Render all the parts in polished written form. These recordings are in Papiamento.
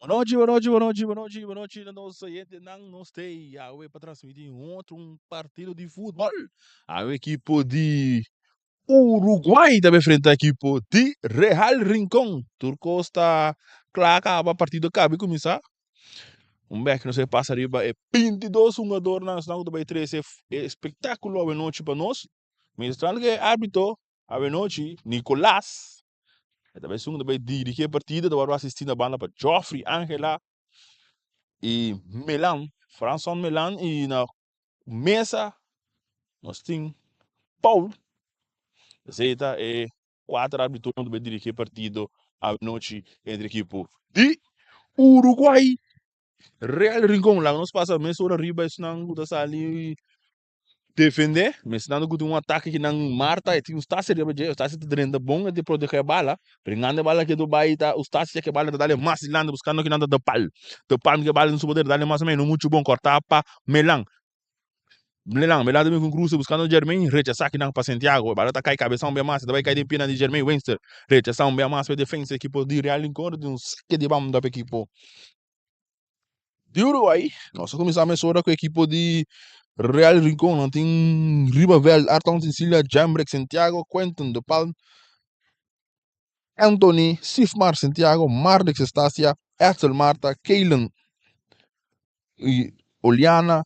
Bonochi, bonochi, bonochi, bonochi, bonochi na nos oyentenan. Nos ta awe pa transmiti un otro un partido di futbol. Awe ekipo di Uruguay ta enfrenta ekipo di Real Rincon. Tur kos ta kla kaba, partido kabi kuminsá. Un bek nos a pasa riba e 22 hungadornan esnan ku ta bai trese e espektákulo awe nochi pa nos. Mientras tanto ku e árbitro Awenochi, Nicolas e ta bai esun ku ta bai dirigí e partido, ta wòrdu asistí na banda pa Geoffrey Angela i Melan, Franson Melan i na mesa nos tin Paul. Esei ta e kuater árbitonan ku ta bai dirigí e partido awenochi entre ekipo di Uruguay, Real Rincon. Laga nos pasa mesora riba esnan ku ta sali Defende, mencionando cu tin un atake ki nan Marta e tin Ustacia riba dje, Ustacia ta drenta bon e ta protege e bala, bringando e bala ketu bay ta Ustacia ke bala ta dale mas dilanti buscando kinan ta Depal, Depal ke bala den su poder dale mas o menos mucho bon corta pa Melan, Melan, Melan ta bin cu un cruce buscando Jermaine rechasa kinan pa Santiago, e bala ta cay cabeza un bia mas e ta bay cay den piena di Jermaine Weinster, rechasa un bia mas pa e defensa ekipo di Real Rincon tin un sake di banda pa ekipo. Di Uruguay, nos a kuminsá mesora ku ekipo di Real Rincon. Nan tin riba vèlt Arton Cecilia, Jambrek Santiago, Quentin de Palm, Anthony, Sifmar Santiago, Marlix Estacia, Edsel Marta, Keylen i Oliana.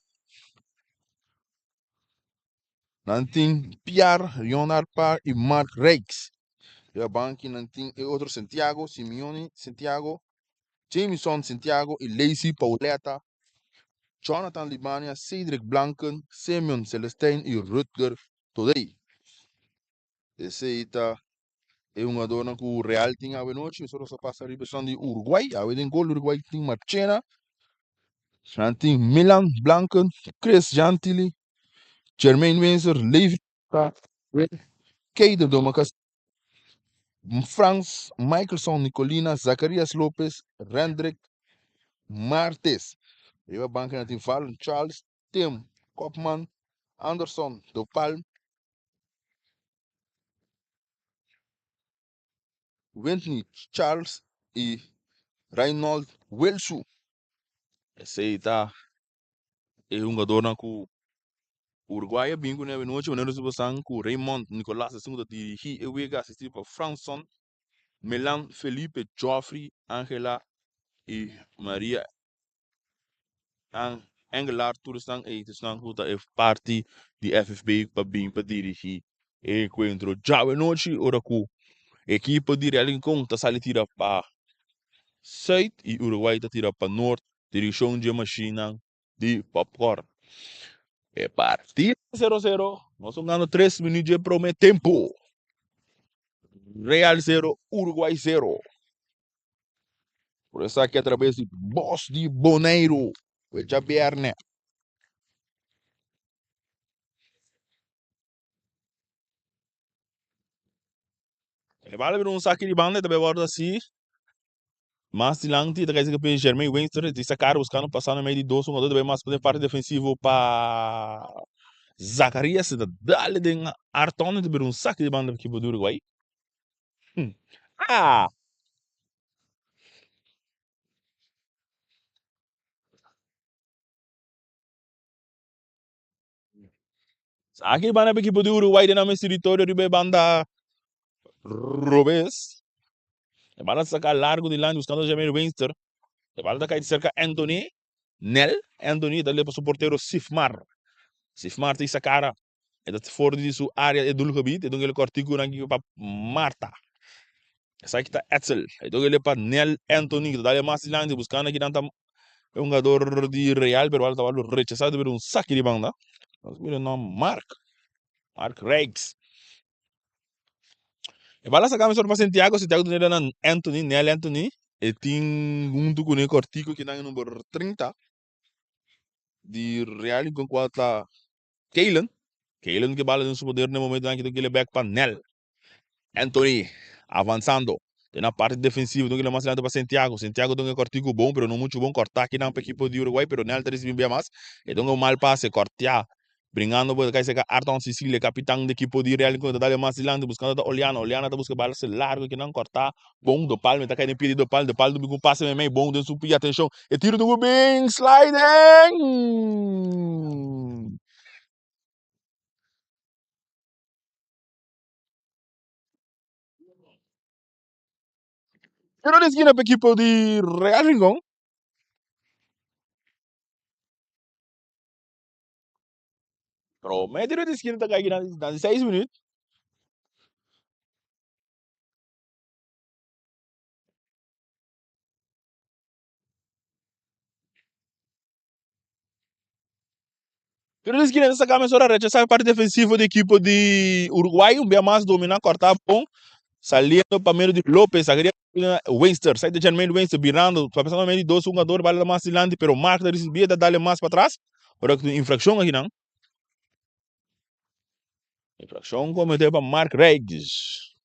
Nan tin Piar, Rionard Paar i Mark Rijks. Riba banki nan tin e otro Santiago, Simeone Santiago, Jamison Santiago i Lacey Pauletta, Jonathan Libania, Cedric Blanken, Simeon Celestijn i Rutger Todey. Esei ta e hungadornan ku Real tin awe nochi. Nosotros nos a pasa riba esun di Uruguay. Awe den gol Uruguay tin Marchena. Nan tin Milan Blanken, Chris Gentili, Jermaine Windsor, Levi Keider Domacas, Frans Michelson Nicolina, Zacarias Lopez, Rendrick Martes. Riba banca nan tin Valen Charles, Tim Kopman, Anderson Dopal, Whitney Charles i Reynold Wilsu. Esei ta e hungadornan ku Uruguay a bin ku nebe nochi manera nos pasan ku Raymond Nicolas esun ku ta dirigí e wega asistí pa Franson Melan Felipe Geoffrey Angela i Maria Engelar tur esnan ei ta esnan ku ta e parti di FFB pa bin pa dirigí e enkuentro djawe nochi ora ku ekipo di Real Rincon ta sali tira pa sùit i Uruguay ta tira pa nort direkshon dje mashinnan di popcorn. E partido sero sero nos ta hungando tres minüt dje promé tempu Real sero Uruguay sero. Por esaki atrabes di Bos di Boneiru, ku e djabièrnè. E bala bira un saki di banda, e ta bai wòrdu hasi mas dilanti, e ta kai serka p'e Jermaine Weinster, e ta sacar buskando pasa na mei di dos hungador, ta bai mas pa den parti defensivo pa Zacarias, e ta dale den Arton, e ta bira un saki di banda pa ekipo di Uruguay. Ah! Aki banda pa ekipo di Uruguay den nan mes teritorio riba e banda robes. E bala ta saka largo dilanti buskando Jameer Weinster. E bala ta kai serka Anthony Nel. Anthony ta leba su portero Sifmar. Sifmar ta isa kara. E ta for di su área e doelgebied. E dun el kòrtiku nan ki pa Marta. Esaki ta Edsel. E dun el pa Nel Anthony ki ta dal e mas dilanti buskando kinan ta e hungador di Real pero bala ta wòrdu rechasá dor un saki di banda. Nos mira nan Mark. Mark Rijks. E bala saka mesora pa Santiago. Santiago ta duna nan Anthony, Nel Anthony. E tin huntu kuné kòrtiku kinan e number 30 di Real Rincon kual ta Keylan. Keylan ke bala den su poder na e momentonan aki ta kile bek pa Nel. Anthony avansando den na parti defensivo don kile mas adelante pa Santiago. Santiago don e kòrtiku bon pero no muchu bon. Kòrta kinan pa ekipo di Uruguay pero Nel ta risibi un bia mas. E don un mal pase kòrtia. Bringando bo ta kai serka Arton Cecilia, kapitan di ekipo di Real Rincon ta dale mas dilanti buskando ta Oliana, Oliana ta buska bala se largo kinan kòrtá bon De Palme ta kai den pia di De Palme, De Palme ta bin ku un pase meimei bon den su pia atenshon e tiro ta bin sliding! Tiro di eskina pa ekipo di Real Rincon. Prome tiro di eskina ta kai na di seis minuut. Tiro di eskina ta saka mesora rechasa e parti defensivo di ekipo di Uruguay. Un bia mas domina korta bon saliendo pa medio di Lopez. Winster, sai de Jermaine Winster birando, ta pasando medio di dos hungador, bala ta mas dilanti, pero Mark ta ricibi e ta dale mas patras. Ora cu tin infraccion aki nan. Infraccion comete pa Mark Riggs.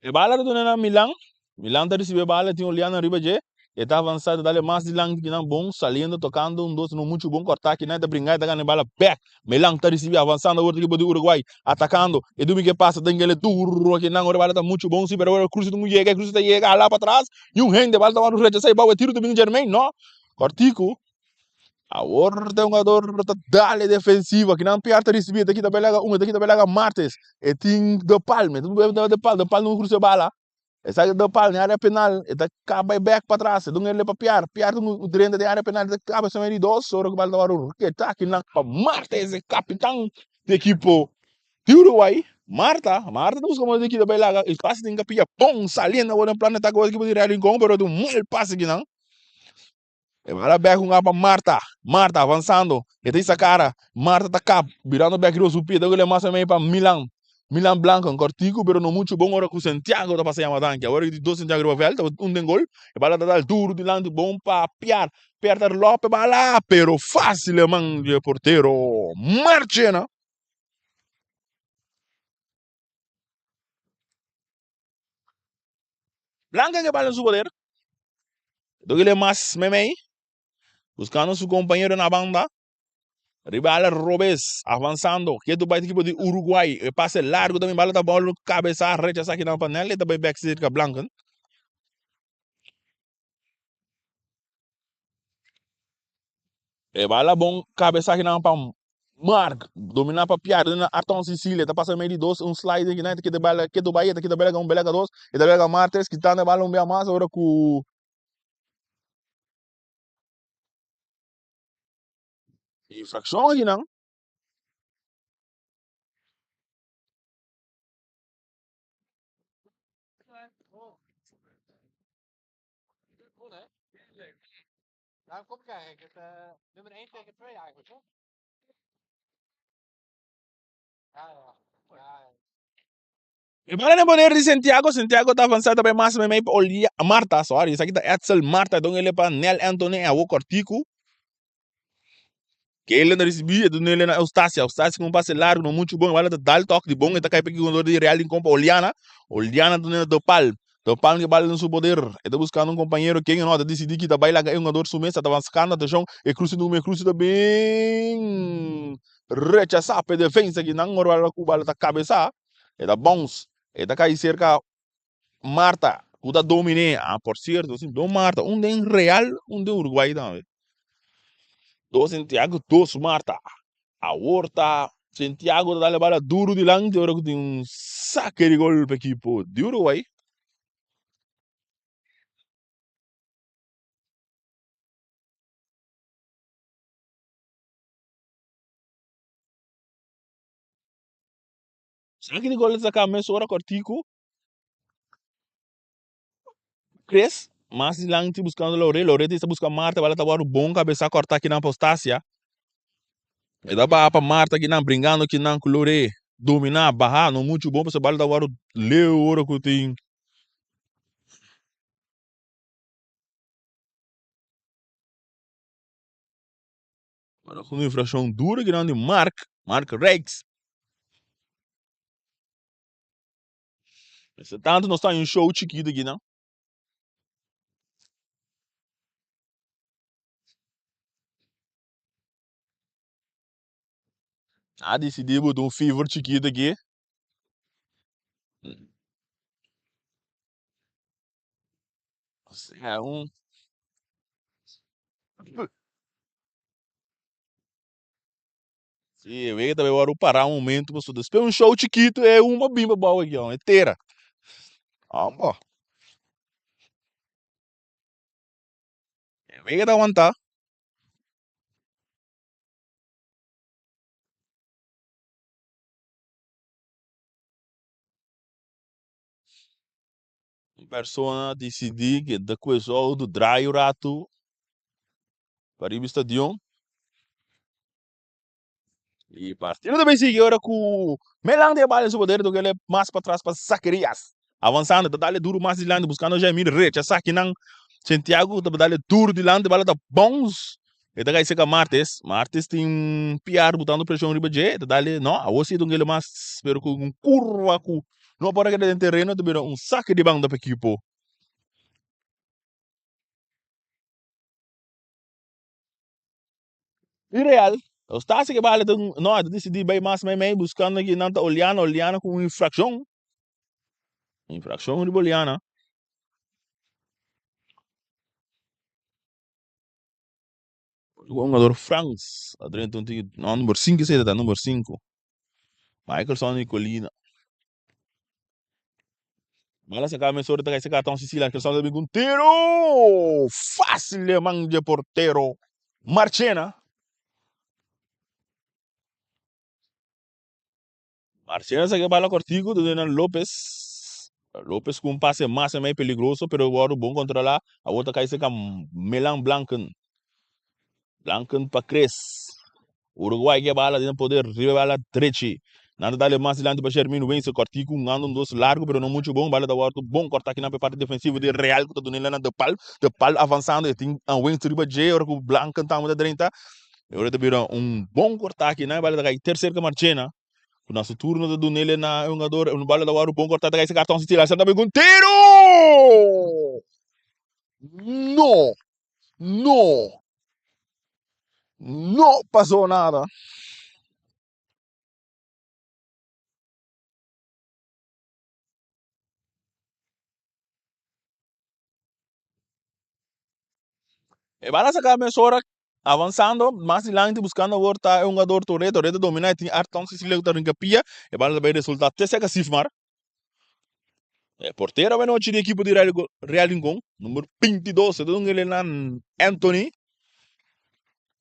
E bala ta duna na Milan. Milan ta ricibi e bala, tin Oliano riba dje. E ta avansa, ta dale mas dilanti kinan bon, saliendo, tocando un dos no mucho bon corta kinan, e ta bringa, e ta gana e bala bek. Milan ta ricibi, avanzando awor ekipo di Uruguay, atacando. E dumi ke pasa, ta ingele duro kinan, ora e bala ta mucho bon si, pero ora Cruz tin cu yega, e Cruz ta yega, hala patras, niun hende, e bala ta worde rechasa, e bou e tiro ta bini Jermaine, no, cortico. Awor ta hungador ta dale defensivo. Akinan Piar ta ricibi, e ta kita belaga un, e ta kita belaga Martes. E tin De Palme, De Palme, De Palme no cruza e bala. Esaki De Palme den area penal, e ta caba e back patras, e dun ele pa Piar. Piar ta drenta den area penal, e ta caba esei di dos, ora cu bala ta worde roketa akinan pa Martes, e capitan di ekipo di Uruguay. Marta, Marta ta busca modo di kita belaga, e pase tin capilla bon saliendo awor den plan di atake ekipo di Real Rincon, pero ta un mal pase akinan. E bala bek hunga pa Marta. Marta avansando. E ta isa kara. Marta ta kap. Birando bek riba su pie. Ta gole mas o menos pa Milan. Milan Blanco. Un kortiku pero no muchu bon ora ku Santiago ta pasa yama danki. Awor di dos Santiago riba vèlt. Tabata un den gol. E bala ta dal duru dilanti. Bon pa Piar. Piar ta lòp e bala. Pero fásil e man di e portero Marchena. Blanca ke bala su poder. Dogele mas memey. Buscando su compañero na banda. Riba ala robes. Avanzando. Ketu bai equipo di Uruguay. E pase largo también. Bala ta bol cabeza. Rechaza aquí na panel. E ta bai back cerca Blanca. E bala bon cabeza aquí na pa Mark. Domina pa Piar. Na Arton Sicilia. Ta pasa medio di dos. Un slide aquí na. Kita bala ketu bai. Ta kita bala un bela dos. E ta bela Martes. Quitando e bala un bia mas. Ora ku infraccion aquí nan. Daarom kom ik eigenlijk. Het, nummer 1 tegen 2 eigenlijk, hè? Ja, ja. Ja, ja. E bala den poder di Santiago, Santiago ta avansa ta bai mas meimei pa Olia, Marta, sorry, esaki ta Edsel Marta, don ele pa Nel Anthony e awo Cortico. Kelen ta ricibi, e duna ele na Eustacia, Eustacia cu un pase largo, no mucho bon, e bala ta dal tok di bon, e ta cay pa e jugador di Real Rincon pa Oliana, Oliana ta duna De Palm, De Palm ke bala den su poder, e ta buscando un compañero, ken e no, ta dicidi ki ta bay laga e jugador su mes, ta avanzando, atencion, e cruce di e cruce ta bin rechasa pa e defensa ki nan ora bala cu bala ta cabeza, e ta bounce, e ta cay cerca Marta cu ta domine, ah por cierto si dos Marta, un den Real, un den Uruguay tambe. Dos Santiago, dos Marta. Awor ta Santiago ta dale bala duro dilanti ora cu tin un saque di gol pa equipo di Uruguay. Saque di gol ta saca mesora cortico. Chris mas dilanti buscando Laurel. Laurel ta busca Marta. Bala ta wòrdu bon cabeza corta akinan pa Eustacia. E ta baha pa Marta akinan bringando akinan cu Laurel. Domina, baha, no mucho bon pasobra bala ta wòrdu leu ora cu tin. Ora cu un infraccion duro akinan di Mark. Mark Rijks. Mester tanto nos ta un show chiquito aquí, no? A decidí botar un fever chiquito aquí. Sea un Sí, wega ta wòrdu pará un momento pasobra despues un show chikitu e un a bin pa bou aki e tera. Amba. E wega ta wantá. Un persona disidí ke ta kue su outo drai un ratu pa riba e stadion. I partido ta bay sigui ora ku Melan ta e bal den su poder toke mas patras pa Zacarias. Avansando ta dale duru mas dilanti buskando Jaimir rechasá kinan Santiago ta dale duru dilanti bala ta bounce e ta kai serka Martes. Martes tin piar butando preshon riba dje e ta dale no awor si e ta un kele mas pero ku un kurva ku no por a keda den tereno ta bira un sake di banda pa ekipo. I Real, Eustasio ke bala ta no a ta disidí bai mas meimei buskando ki nan ta Oliana, Oliana ku un infrakshon. Infrakshon riba Oliana. Hungador Frans a drenta un tiki, no, number 5 esei ta ta, number 5. Michaelson Nicolina. Bala saca mesora ta kai cartão Sicilia, Michaelson ta bin ku un tiro! Fácil de man dje portero Marchena. Marchena saca bala cortico ta duna Lopez. Lopez ku un pase mas en mei peligroso pero wòrdu bon kontrolá. Awor ta kai serka Melan Blanken. Blanken pa Chris. Uruguay ke bala den poder riba bala drechi. Nan ta dale mas dilanti pa Shermin Wense. Cortico un ando un dos largo pero no mucho bon. Bala ta wordo bon corta akinan pa e parti defensivo di Real cu ta dun'e na De Pal. De Pal avanzando e tin Wense riba dje ora cu Blanken tambe ta drenta. E ora ta bira un bon corta akinan e bala ta cay ter cerca Marchena cu na su turno ta dun'e na e hungador. E bala ta wordo bon corta ta cay carton si tira. Sa ta bin cu un tiro! No! No! No pasó nada. E bala saca mesora avanzando mas dilanti buscando awor ta e hungador Touré. Touré ta domina e tin Arton Cecilia cu ta rinca pia. E bala ta bay resulta te cerca Sifmar. E portero awenochi di ekipo di Real Rincon, number 22, e ta duna el na Anthony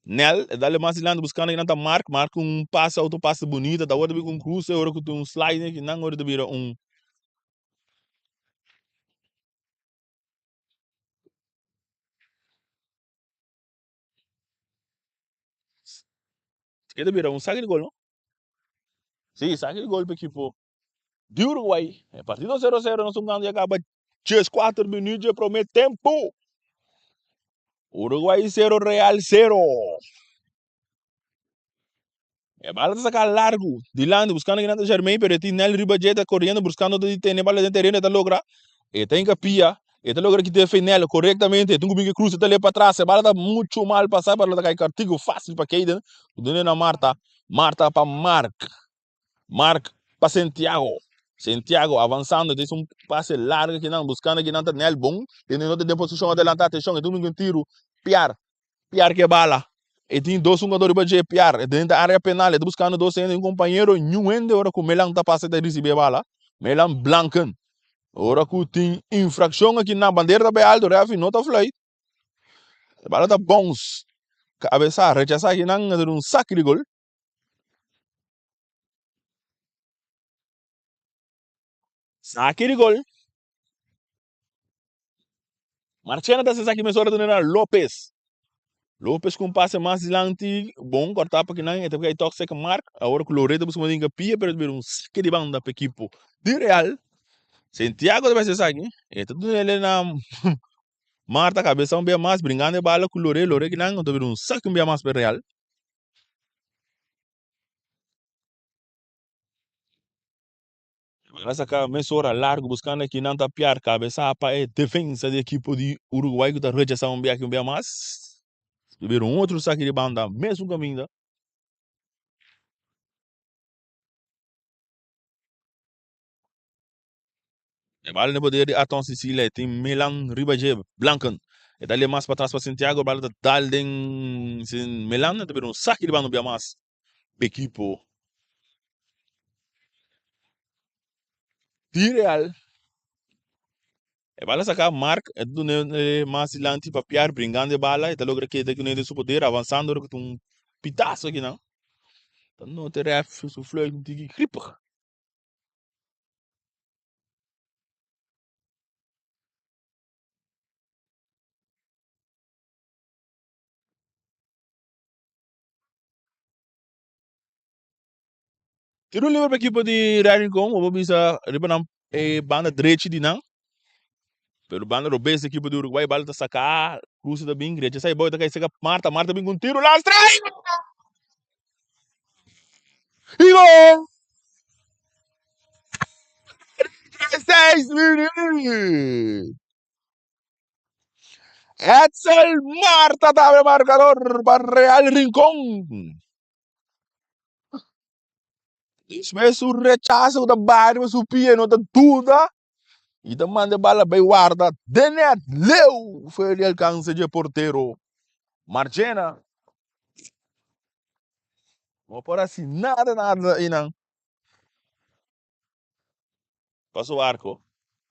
Nel, e dale mas dilanti buscando kinan ta Mark, Mark un pase, auto pase bunita, ta worde bin un cruce, ora cu tin un slide kinan ora ta bira un Ke ta bira un saque di gol no? Si, saque di gol pa ekipo di Uruguay. E partido 0-0 nos jugando ya caba 14 minuut dje prome tempo. Uruguay 0 Real 0. E bala ta saca largo dilanti buscando kinan ta Germain pero e tin Nel riba dje ta corriendo buscando di tene bala den tereno e ta logra e ta hinca pia e ta logra kita e Nel correctamente e tin cu bin ke cruza e ta lep patras e bala ta mucho mal pasa e bala ta cay cartigo facil pa Kayden dune na Marta Marta pa Mark Mark pa Santiago. Santiago avanzando, ta hizo un pase largo kinan, buscando kinan ta Nel bon. E no ta den posicion adelanta, atencion, e tin un tiro. Piar, Piar ke bala. E tin dos hungador riba dje, Piar, e den ta area penal, e ta buscando dos hende, un compañero, niun hende ora cu Melan ta pasa e ta ricibi e bala. Melan Blanken. Ora cu tin infraccion aki nan, bandera ta bay alto, referee no ta fluit. E bala ta bounce. Cabeza, rechasa kinan, a un saque di gol. Saki di gol. Marchena ta saki mesora ta na Lopez. Lopez ku un pase mas dilanti. Bon kortá pa kinan. E ta kai tok seka Mark. Awor ku Loreto busca mas inka pia pero ta bira un saki di banda pa ekipo di Real. Santiago ta bai saki. E ta duna ele na Marta kabesa un bia mas bringando e bala ku Lore. Lore kinan ta bira un saki un bia mas pa Real. Bala saka mesora largu buskando kinan ta piar kabesa pa e defensa di ekipo di Uruguay ku ta rechasá un biaha i un biaha mas. Ta bira un otro saki di banda mesun kaminda. E bala den poder di Aton Sicilia e tin Milan riba dje Blanken. E ta le mas patras pa Santiago bala ta dal den Milan e ta bira un saki di banda un biaha mas pa ekipo di Real. E bala saka Mark e ta duna mas dilanti pa Piar bringando e bala e ta logra keda ku den su poder avansando ora ku ta un pitaso akinan. Ta nota e ref su fluit un tiki gripig. Tiro libre pa ekipo di Real Rincon, bo por bisa riba nan e banda drechi di nan. Pero banda robes di ekipo di Uruguay, bala ta saka, Cruz ta bin, rechasa e boy ta kai saka Marta, Marta bin ku un tiro lastra! Y gol! 6 minuut! Edsel Marta ta abre marcador pa Real Rincon. Despues su rechazo ku ta bai riba su pia no ta duda y ta manda e bala bai warda den net leu fuera di alcance dje portero Marchena. No por haci nada nada einan pa su arco.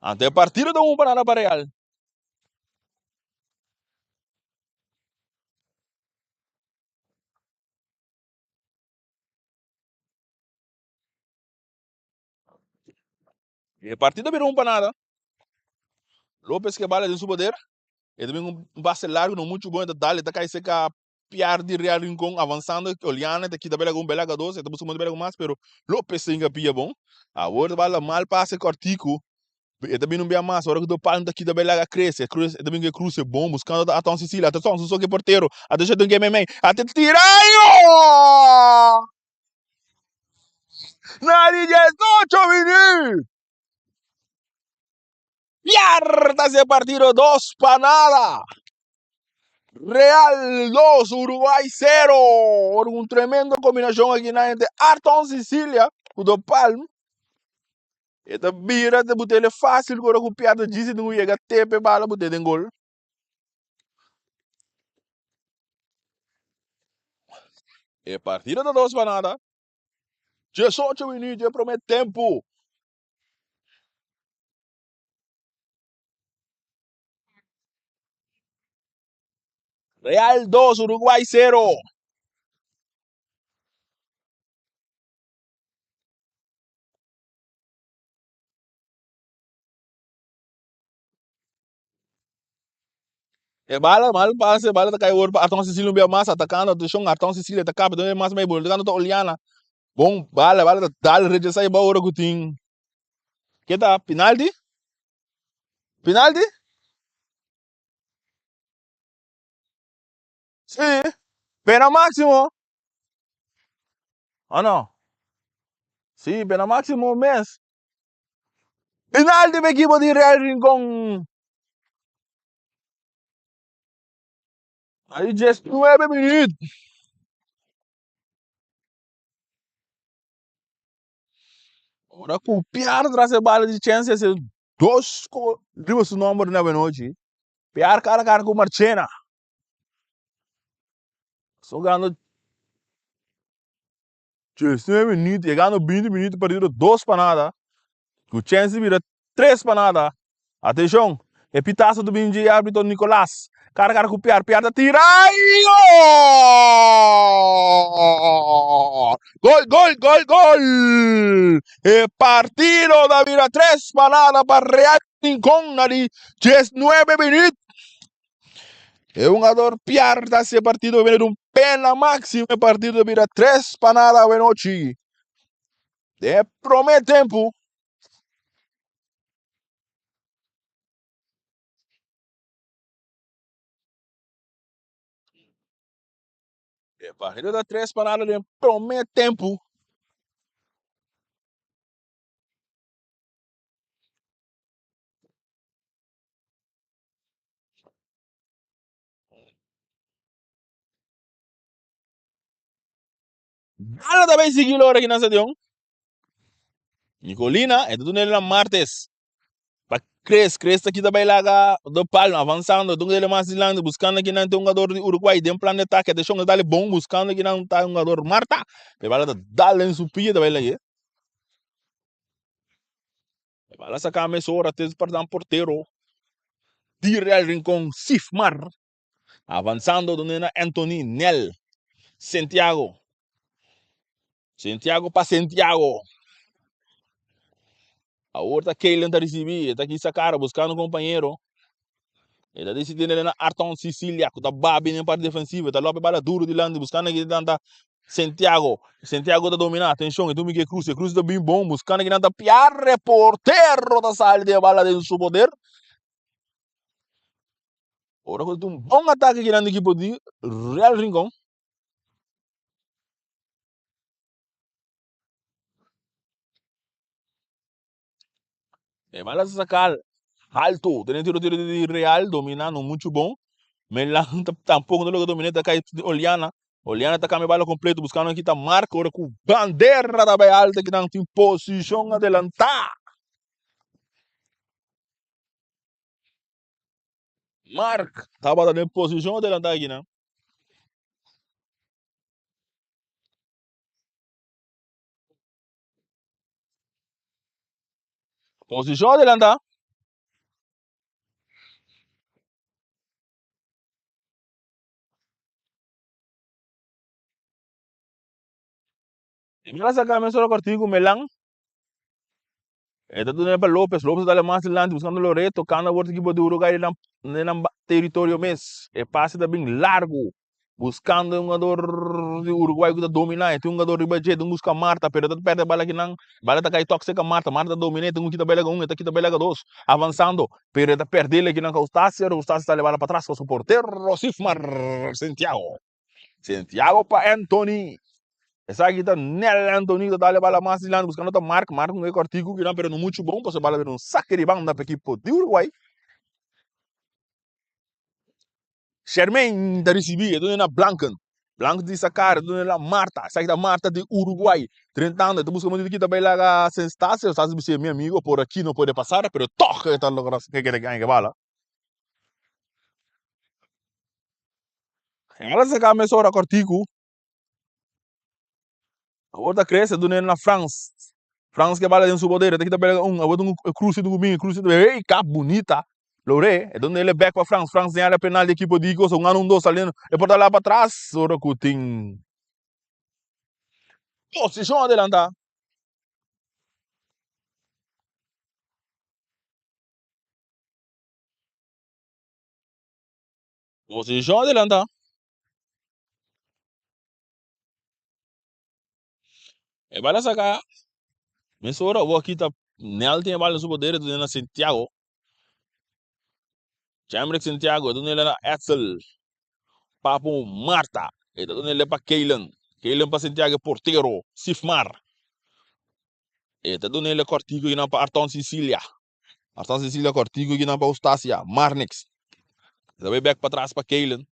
Anto e partido ta un pa nada pa Real. E partido bira un pa nada. Lopez ke bala den su poder. E ta bin un pase largo, no mucho bon, e ta dal, e ta kai seka Piar di Real Rincon avansando. Oliana ta kita bela ku un bela dos, e ta busca bela ku mas, pero Lopez ta hinka pia bon. Awor ta bala mal pase kortiku. E ta bin un bia mas, ora ku do palm ta kita bela a krese, e ta bin ku e kruse bon, buskando ta Aton Sicilia, Aton su soke portero, Aton shot un ke mei mei, Aton tira i gol! Na di 18 minuut! Piar ta hasi e partido dos pa nada. Real 2, Uruguay 0. Ora un tremendo kombinashon aki na entre Arton Sicilia ku do Palm. E ta bira ta butele fácil ora ku Piar ta djis e tin ku yega tepe bala bute den gol. E partido ta dos pa nada. 18 minuut e prome tempo. Real 2, Uruguay 0. E bala, mal pase, bala ta kai awor pa Arton Cecilio un bia mas, atakando, atenshon, Arton Cecilio ta kapa, donde mas mei bolo, atacando ta Oliana. Bon bala, bala ta dal rechasa e bou ora ku tin. Ke ta? Penalti? Penalti? Si, pena máximo. O no? Si, pena máximo mes. Penalti pa ekipo di Real Rincon. Ahí 19 minuut. Ora ku Piar tras e bala di chance ese dos gol riba su nomber na nochi. Piar cara cara ku Marchena. Sogando 19 minuut, llegando 20 minuut partido dos pa nada. Ku chance di bira tres pa nada. Atenshon, e pitazo ta bin dje arbitro Nicolas. Cara cara ku Piar, Piar ta tira y gol! Gol, gol, gol, gol! E partido ta bira tres pa nada pa Real Rincon na di 19 minuut. E hungador Piar ta hasi e partido bini di un pena maximo. E partido ta bira tres pa nada awenochi. Den e prome tempu. E partido ta tres pa nada den prome tempu. Bala ta bay sigui lora aki na stadion. Nicolina e ta duna el na Martes. Pa Chris, Chris ta kita bay laga de Palma avansando dunga el mas dilanti buscando aki nan ta un jugador di Uruguay den plan de atake. Atencion e dale bon buscando aki nan ta un jugador Marta. E bala ta dal den su pia ta bay lage. E bala saca mesora te pa nan portero di Real Rincon Sifmar. Avansando donde na Anthony Nel Santiago. Santiago pa Santiago. Awor ta Keilen ta ricibi. E ta kisa cara buscando un compañero. E ta decidi na Arton Sicilia cu ta babi den parte defensivo. E ta lope bala duro dilanti buscando aki ta Santiago. Santiago ta domina. Atencion, e ta Miguel Cruz. E Cruz ta bin bon buscando aki ta Piarre. Portero ta sali den bala den su poder. Ora ku ta un bon atake kinan di ekipo di Real Rincon. E bala sa saka alto. Tene tiro tiro di Real domina no mucho bon. Melan tampoco no logra domina ta kai di Oliana. Oliana ta cambia bala completo buscando kita Mark ora ku bandera ta bai alto kinan tin posicion adelanta. Mark tabata den posishon adelantá akinan. Posishon adelantá. E mira saca mesora cortico Melan. E ta duna pa Lopez. Lopez ta dale mas dilanti buscando Loreto. Tocando awor equipo di Uruguay den nan, den nan territorio mes. E pase ta bin largo. Buscando e hungador di Uruguay cu ta domina. E tin un hungador riba dje. Tin busca Marta, pero ta perde bala akinan. Bala ta cay tok cerca Marta. Marta ta domina. E tin un kita bela un. E ta kita bela dos. Avanzando. Pero e ta perdele akinan cu Eustacia. Eustacia ta dale bala patras pa su portero Sifmar Santiago. Santiago pa Anthony. Esaki ta Nel Anthony ta dale bala mas dilanti buscando ta Mark. Mark un cortico kinan pero no mucho bon pasobra bala bira un saque di banda pa equipo di Uruguay. Shermaine ta ricibi e duna na Blanken. Blanken di sacar e duna na Marta. Esaki ta Marta di Uruguay. Drentando e ta busca momento di kita bay laga Senstacio. Senstacio bisa mi amigo por aki no puede pasar pero toch e ta logra kere gana e bala. E bala saca mesora cortico. Awor ta crece dun'e na Frans. Frans ke bala den su poder, e ta kita bela un, awor un cruce di bin, cruce di hey, kap bunita. Lore, e dun'e back pa Frans, Frans den area penal di equipo di Eagles, un ano un dos saliendo, e por ta la pa tras, ora cu tin posicion adelanta. Posicion adelanta. E bala saca mesora awor aki ta Nel tin e bala den su poder e ta duna na Santiago. Jamrick Santiago e ta duna na Edsel. Papo Marta e ta duna pa Keilen. Keilen pa Santiago e portero Sifmar. E ta duna cortico akinan pa Arton Sicilia. Arton Sicilia cortico akinan pa Eustacia Marnix. E ta bay bek patras pa Keilen.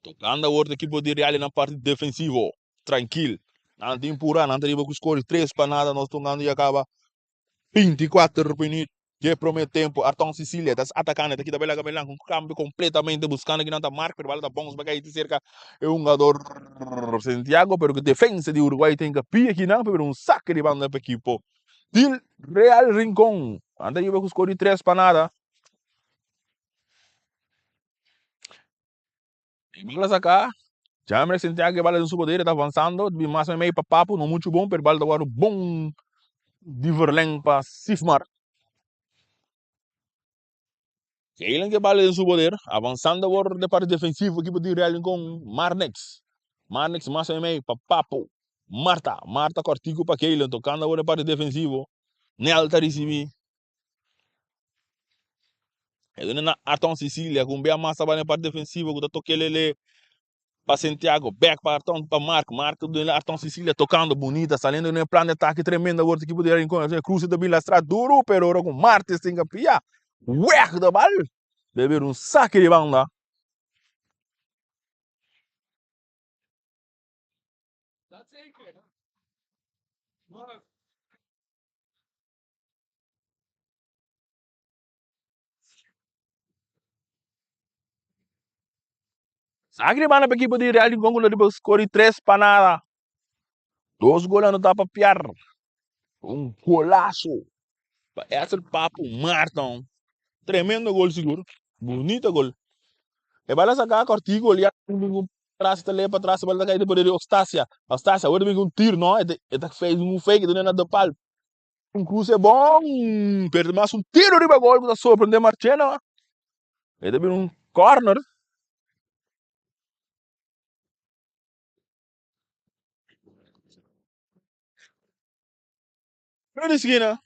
Tocando awor ta equipo di Real na parti defensivo. Trankil. Nan tin pura, nan ta riba cu score di 3-0. Nos tocando ya caba 24 minuut dje prome tempo. Arton Sicilia ta atacando, ta kita bela Gamelan cu cambio completamente buscando ki nan ta marca, pero bala ta bounce pa cay cerca e hungador Santiago, pero cu defensa di Uruguay tin capi aki nan, pero un saque di banda pa equipo di Real Rincon. Nan ta riba cu score di 3-0. E bala saca, Jammer Santiago e bala den su poder, e ta avanzando, bin mas meimei pa Papu, no mucho bon, pero e bala ta wòrdu bon di verleng pa Sifmar. Keilen ke bala den su poder, avanzando awor de parti defensivo ekipo di Real Rincon, Marnix. Marnix mas meimei pa Papu. Marta, Marta kòrtiku pa Keilen, tokando awor de parti defensivo. Nel ta risibí. E duna na Arton Sicilia ku un bia mas tabata den parti defensivo ku ta tokelele pa Santiago. Bek pa Arton pa Mark. Mark ta duna Arton Sicilia tokando bunita saliendo den plan di atake tremendo awor ekipo di Rincon. Cruce ta bin lastra duru pero ora ku Martes tin kapia weg de bal. Debe un sake di banda. Saki di banda pa ekipo di Real Rincon ku ta riba skor di tres pa nada. Dos gol anotá pa Piar. Un golaso pa Edsel Papu Marton. Tremendo gol sigur. Bunito gol. E bala saka kòrtiku gol ya bin tras ta lei pa tras e bala ta kai den poder di Ostasia. Ostasia awor ta bin ku un tir no e ta fake un fake e ta duna na de pal. Un cruce bon, pero mas un tiro riba gol ku ta sorprende Marchena. E ta bira un corner. Tiro di skina.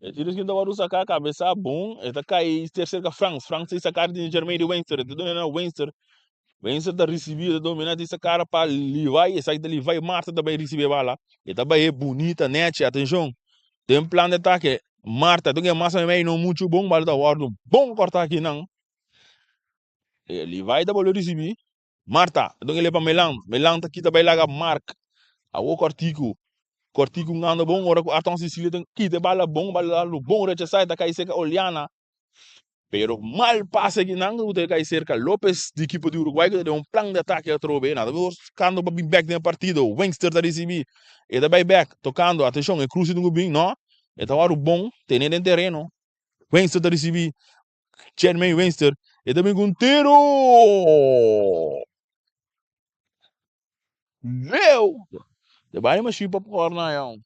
E tiro di skina ta wòrdu saká kabesa bon. E ta kai ter serka Frans. Frans ta saka di Jermaine di Wenster. E ta duna na Wenster. Wenster ta risibí, e ta dominá, ta saka pa Levi. Esaki ta Levi Marta ta bai risibí e bala. E ta bai e bunita nèchi. Atenshon. Den plan di atake, Marta ta gen mas o menos no muchu bon, bala ta wòrdu bon kòrtá akinan. E Levi ta bolbe risibí. Marta, ta duna pa Melan. Melan ta kita bai laga Mark. Awor kòrtiku. Kòrtiku ngando bon ora ku Arton Sicilia ta kita e bala bon, bala ta bon rechasá, e ta kai serka Oliana. Pero mal pase akinan ku ta kai serka Lopez di ekipo di Uruguay ku ta den un plan di atake atrobe. Nan ta buskando pa bin bèk den e partido. Wengster ta risibí. E ta bai bèk, tokando. Atenshon, e kruse tin ku bin. No, e ta wòrdu bon tene den tereno. Wengster ta risibí. Jermaine Wengster, e ta bin ku un tiro! Leu! De bai mashin popcorn na yon.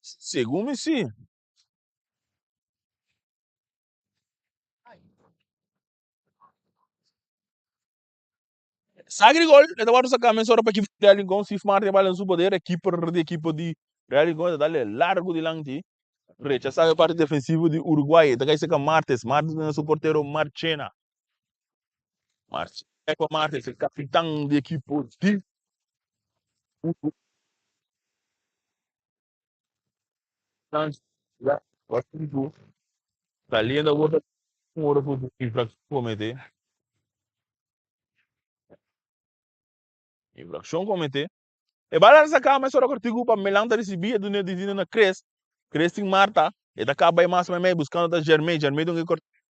Segun mi si. Saki di gol, e ta wòrdu saká mesora pa ekipo di Real Rincon. Steve Martin a bala den su poder, e keeper di ekipo di Real Rincon ta dale largu dilanti. Rechasá e parti defensivo di Uruguay, e ta kai serka Martes. Martes duna su portero Marchena. Marchena pa Martes, e kapitan di ekipo di Uruguay. Saliendo awor ta un ora ku infrakshon kometé. Infrakshon kometé. E bala ta saká mesora kòrtiku pa Melan ta risibí e duna di na Chris. Chris tin Marta. E ta kaba bai mas meimei buskando ta Jermey. Jermey ta un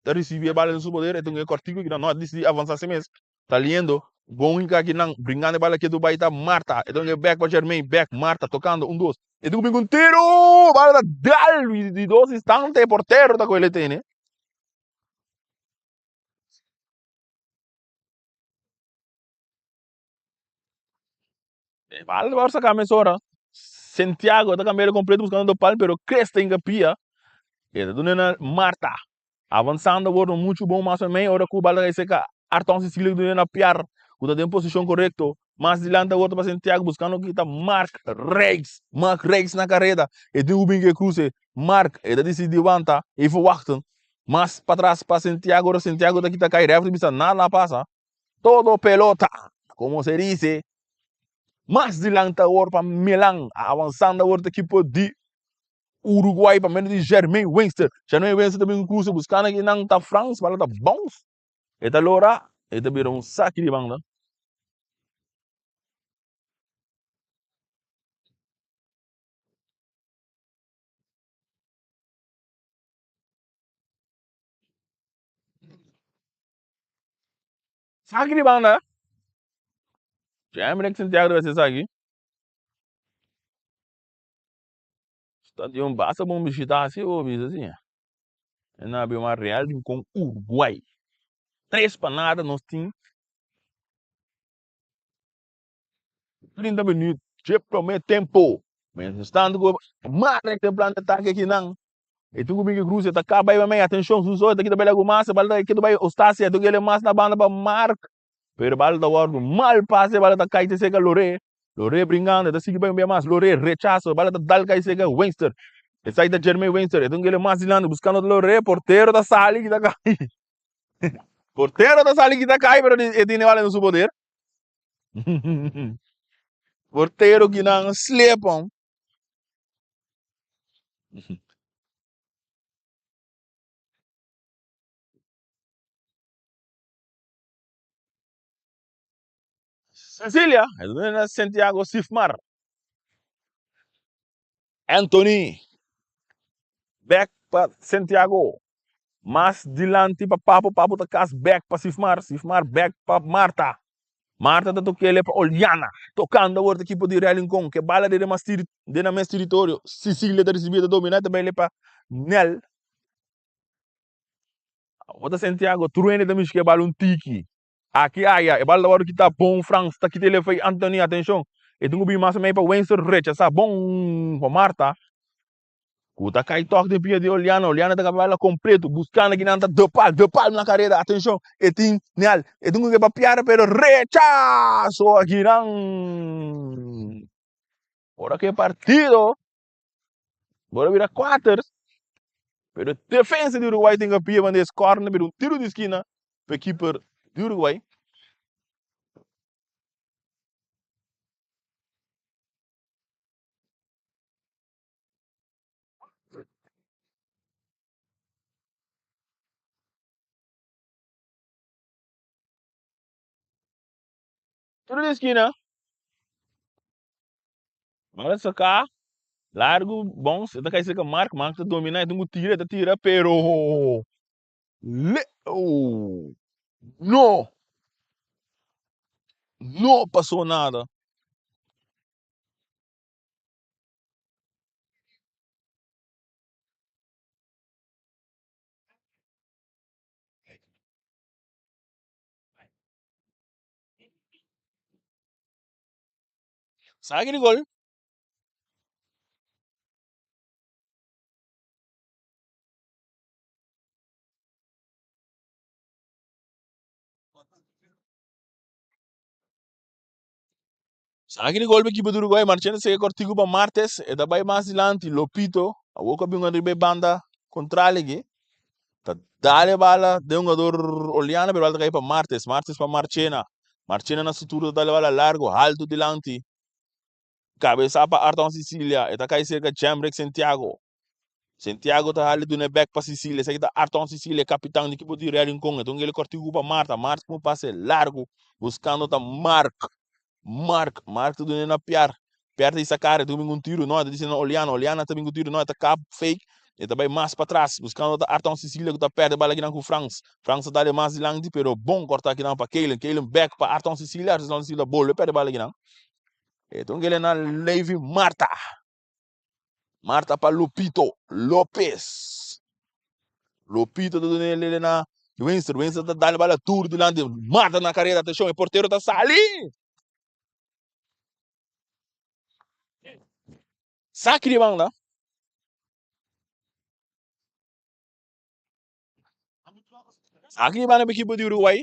ta risibí e bala den su poder. E ta un kòrtiku ki no a disidí avansá si mes. Saliendo, bon hinka akinan, bringando e bala ketu bai ta Marta, e ta hunga bek pa Jermaine, bek Marta tokando, un dos, e tin ku bin ku un tiro, bala ta dal di dos instante e portero ta kohe tene. E bala ta saka mesora, Santiago ta kambia kompleto buskando pal pero Chris ta hinka pia, e ta duna na Marta. Avansando awor no muchu bon mas mei ora ku bala kai seka Arton Cecilio ku na piar ku ta den posishon korekto. Mas dilanti awor ta pa Santiago buskando kita Mark Rijks. Mark Rijks na kareda. E tin ku bin ku e kruse. Mark e ta disidi wanta e verwachten. Mas patras pa Santiago ora Santiago ta kita kai ref ta bisa nada a pasa. Todo pelota komo se dice. Mas dilanti awor pa Milan avansando awor ta ekipo di Uruguay pa medio di Jermaine Wengster. Jermaine Wengster ta bin cruza buscando aki nan ta Frans, bala ta bounce. E ta lora, e ta bira un saki di banda. Saki di banda. Jermaine Santiago debe ser saki. Stadion basta bon bishita si bo bisa si. E na bin wak Real Rincon Uruguay. Tres pa nada nos tin 30 minuut dje prome tempo. Mientras tanto ku Marek den plan di atake akinan. E tin ku bin ki cruze e ta kaba bai mei. Atenshon Suso e ta kita bai lagu mas e bal ta kita bai Ostasia e ta kere mas na banda pa Mark. Pero bala ta wòrdu mal pase, bala ta kai te seka Loré. Loré bringando, e ta sigui bai un bia mas. Loré rechaso, bala ta dal kai seka Wengster. Esaki ta Jermaine Wengster, e ta un kele mas dilanti buskando Loré, portero ta sali kita kai. Portero ta sali kita kai, pero e tene bala den su poder. Portero kinan slepa. Cecilia, na Santiago Sifmar. Anthony, back pa Santiago. Mas dilanti pa Papo, Papo ta kas back pa Sifmar, Sifmar back pa Marta. Marta ta tokele pa Oliana, tokando awor ta ekipo di Real Rincon, ke bala den mas den nan mes teritorio. Cecilia ta risibi, ta domina, ta baile pa Nel. Awor ta Santiago, tur hende ta mishi ke bala un tiki. Aki aya, e bala ta wòrdu kita bon, Frans ta kita elefei Anthony, atenshon, e tin ku bin mas mei pa Wenster, rechasá bon pa Marta, ku ta kai tòg den pia di Oliana, Oliana ta kaba bala kompleto, buskando kinan ta De Paul, De Paul na kareda, atenshon, e tin Nel, e tin ku ke pa piara pero rechaso akinan. Ora ku e partido Bora bira kuater, pero defensa di Uruguay tin kapia banda es corner, bira un tiro di skina pa keeper di Uruguay. Tiro di skina. Bala saca largo bon e ta cay cerca Mark, Mark ta domina e tin cu tira e ta tira pero le oh no no paso nada. Saki di gol. Saki di gol pa ekipo di Uruguay. Marchena sega kortiku pa Martes. E ta bai mas dilanti. Lopito. Awor ku a bin riba e banda kontral aki. Ta dal e bala den hungador Oliana pero bala ta kai pa Martes. Martes pa Marchena. Marchena na su turno ta dal e bala largo, halto dilanti. Kabesa pa Arton Sicilia. E ta kai serka Jemrick Santiago. Santiago ta hali duna e bek pa Sicilia. Esaki ta Arton Sicilia, kapitan di ekipo di Real Rincon. E ta un gele kòrtiku pa Marta. Marta ku un pase largo buskando ta Mark. Mark, Mark ta dun'é na Piar. Piar ta hisa kara, e ta bin ku un tiru, no, e ta disi na Oliana, Oliana ta bin ku tiru, no, e ta kap fake, e ta bai mas patras, buskando ta Arton Sicilia ku ta pèrdè bala kinan ku Frans. Frans ta dal mas dilanti, pero bon kòrtá kinan pa Keilen, Keilen bèk pa Arton Sicilia, Arton Sicilia bolbe pèrdè bala kinan. E ta un kele na Levi Marta. Marta pa Lupito Lopez. Lupito ta duna el na Winston. Winston ta dal bala tur dilanti. Marta na carrera. Atención, e portero ta sali. Saki di banda. Saki di banda pa equipo di Uruguay.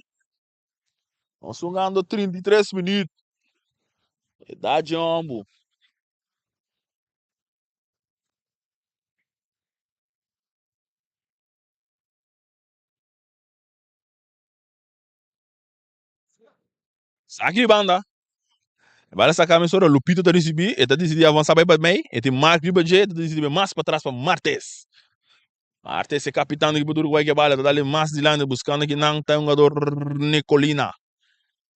Nos jugando 33 minuut. Edad jombo. Saki di banda. E bala saka mesora, Lupito ta risibi, e ta disidi avansa bai pa mei, e tin Mark riba dje, e ta disidi bai mas patras pa Martes. Martes e kapitan di ekipo di Uruguay ke bala, ta dale mas dilanti buskando kinan ta e hungador Nicolina.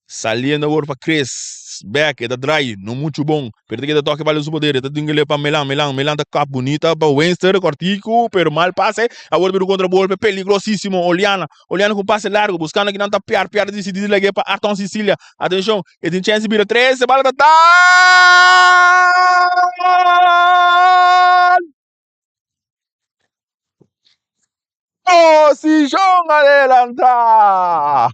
Saliendo awor pa Chris, back, e ta draai, no muchu bon, pero ta keda toke bala den su poder, e ta dingele pa Melan, Melan, Melan ta kap bunita pa Wenster, kortiku, pero mal pase, awor ta bira un kontragolpe peligrosisimo, Oliana, Oliana ku un pase largo, buskando kinan ta Piar, Piar ta disidi di lag'é pa Arton Sicilia, atenshon, e tin chèns di bira tres, e bala ta dal! Posishon adelantá!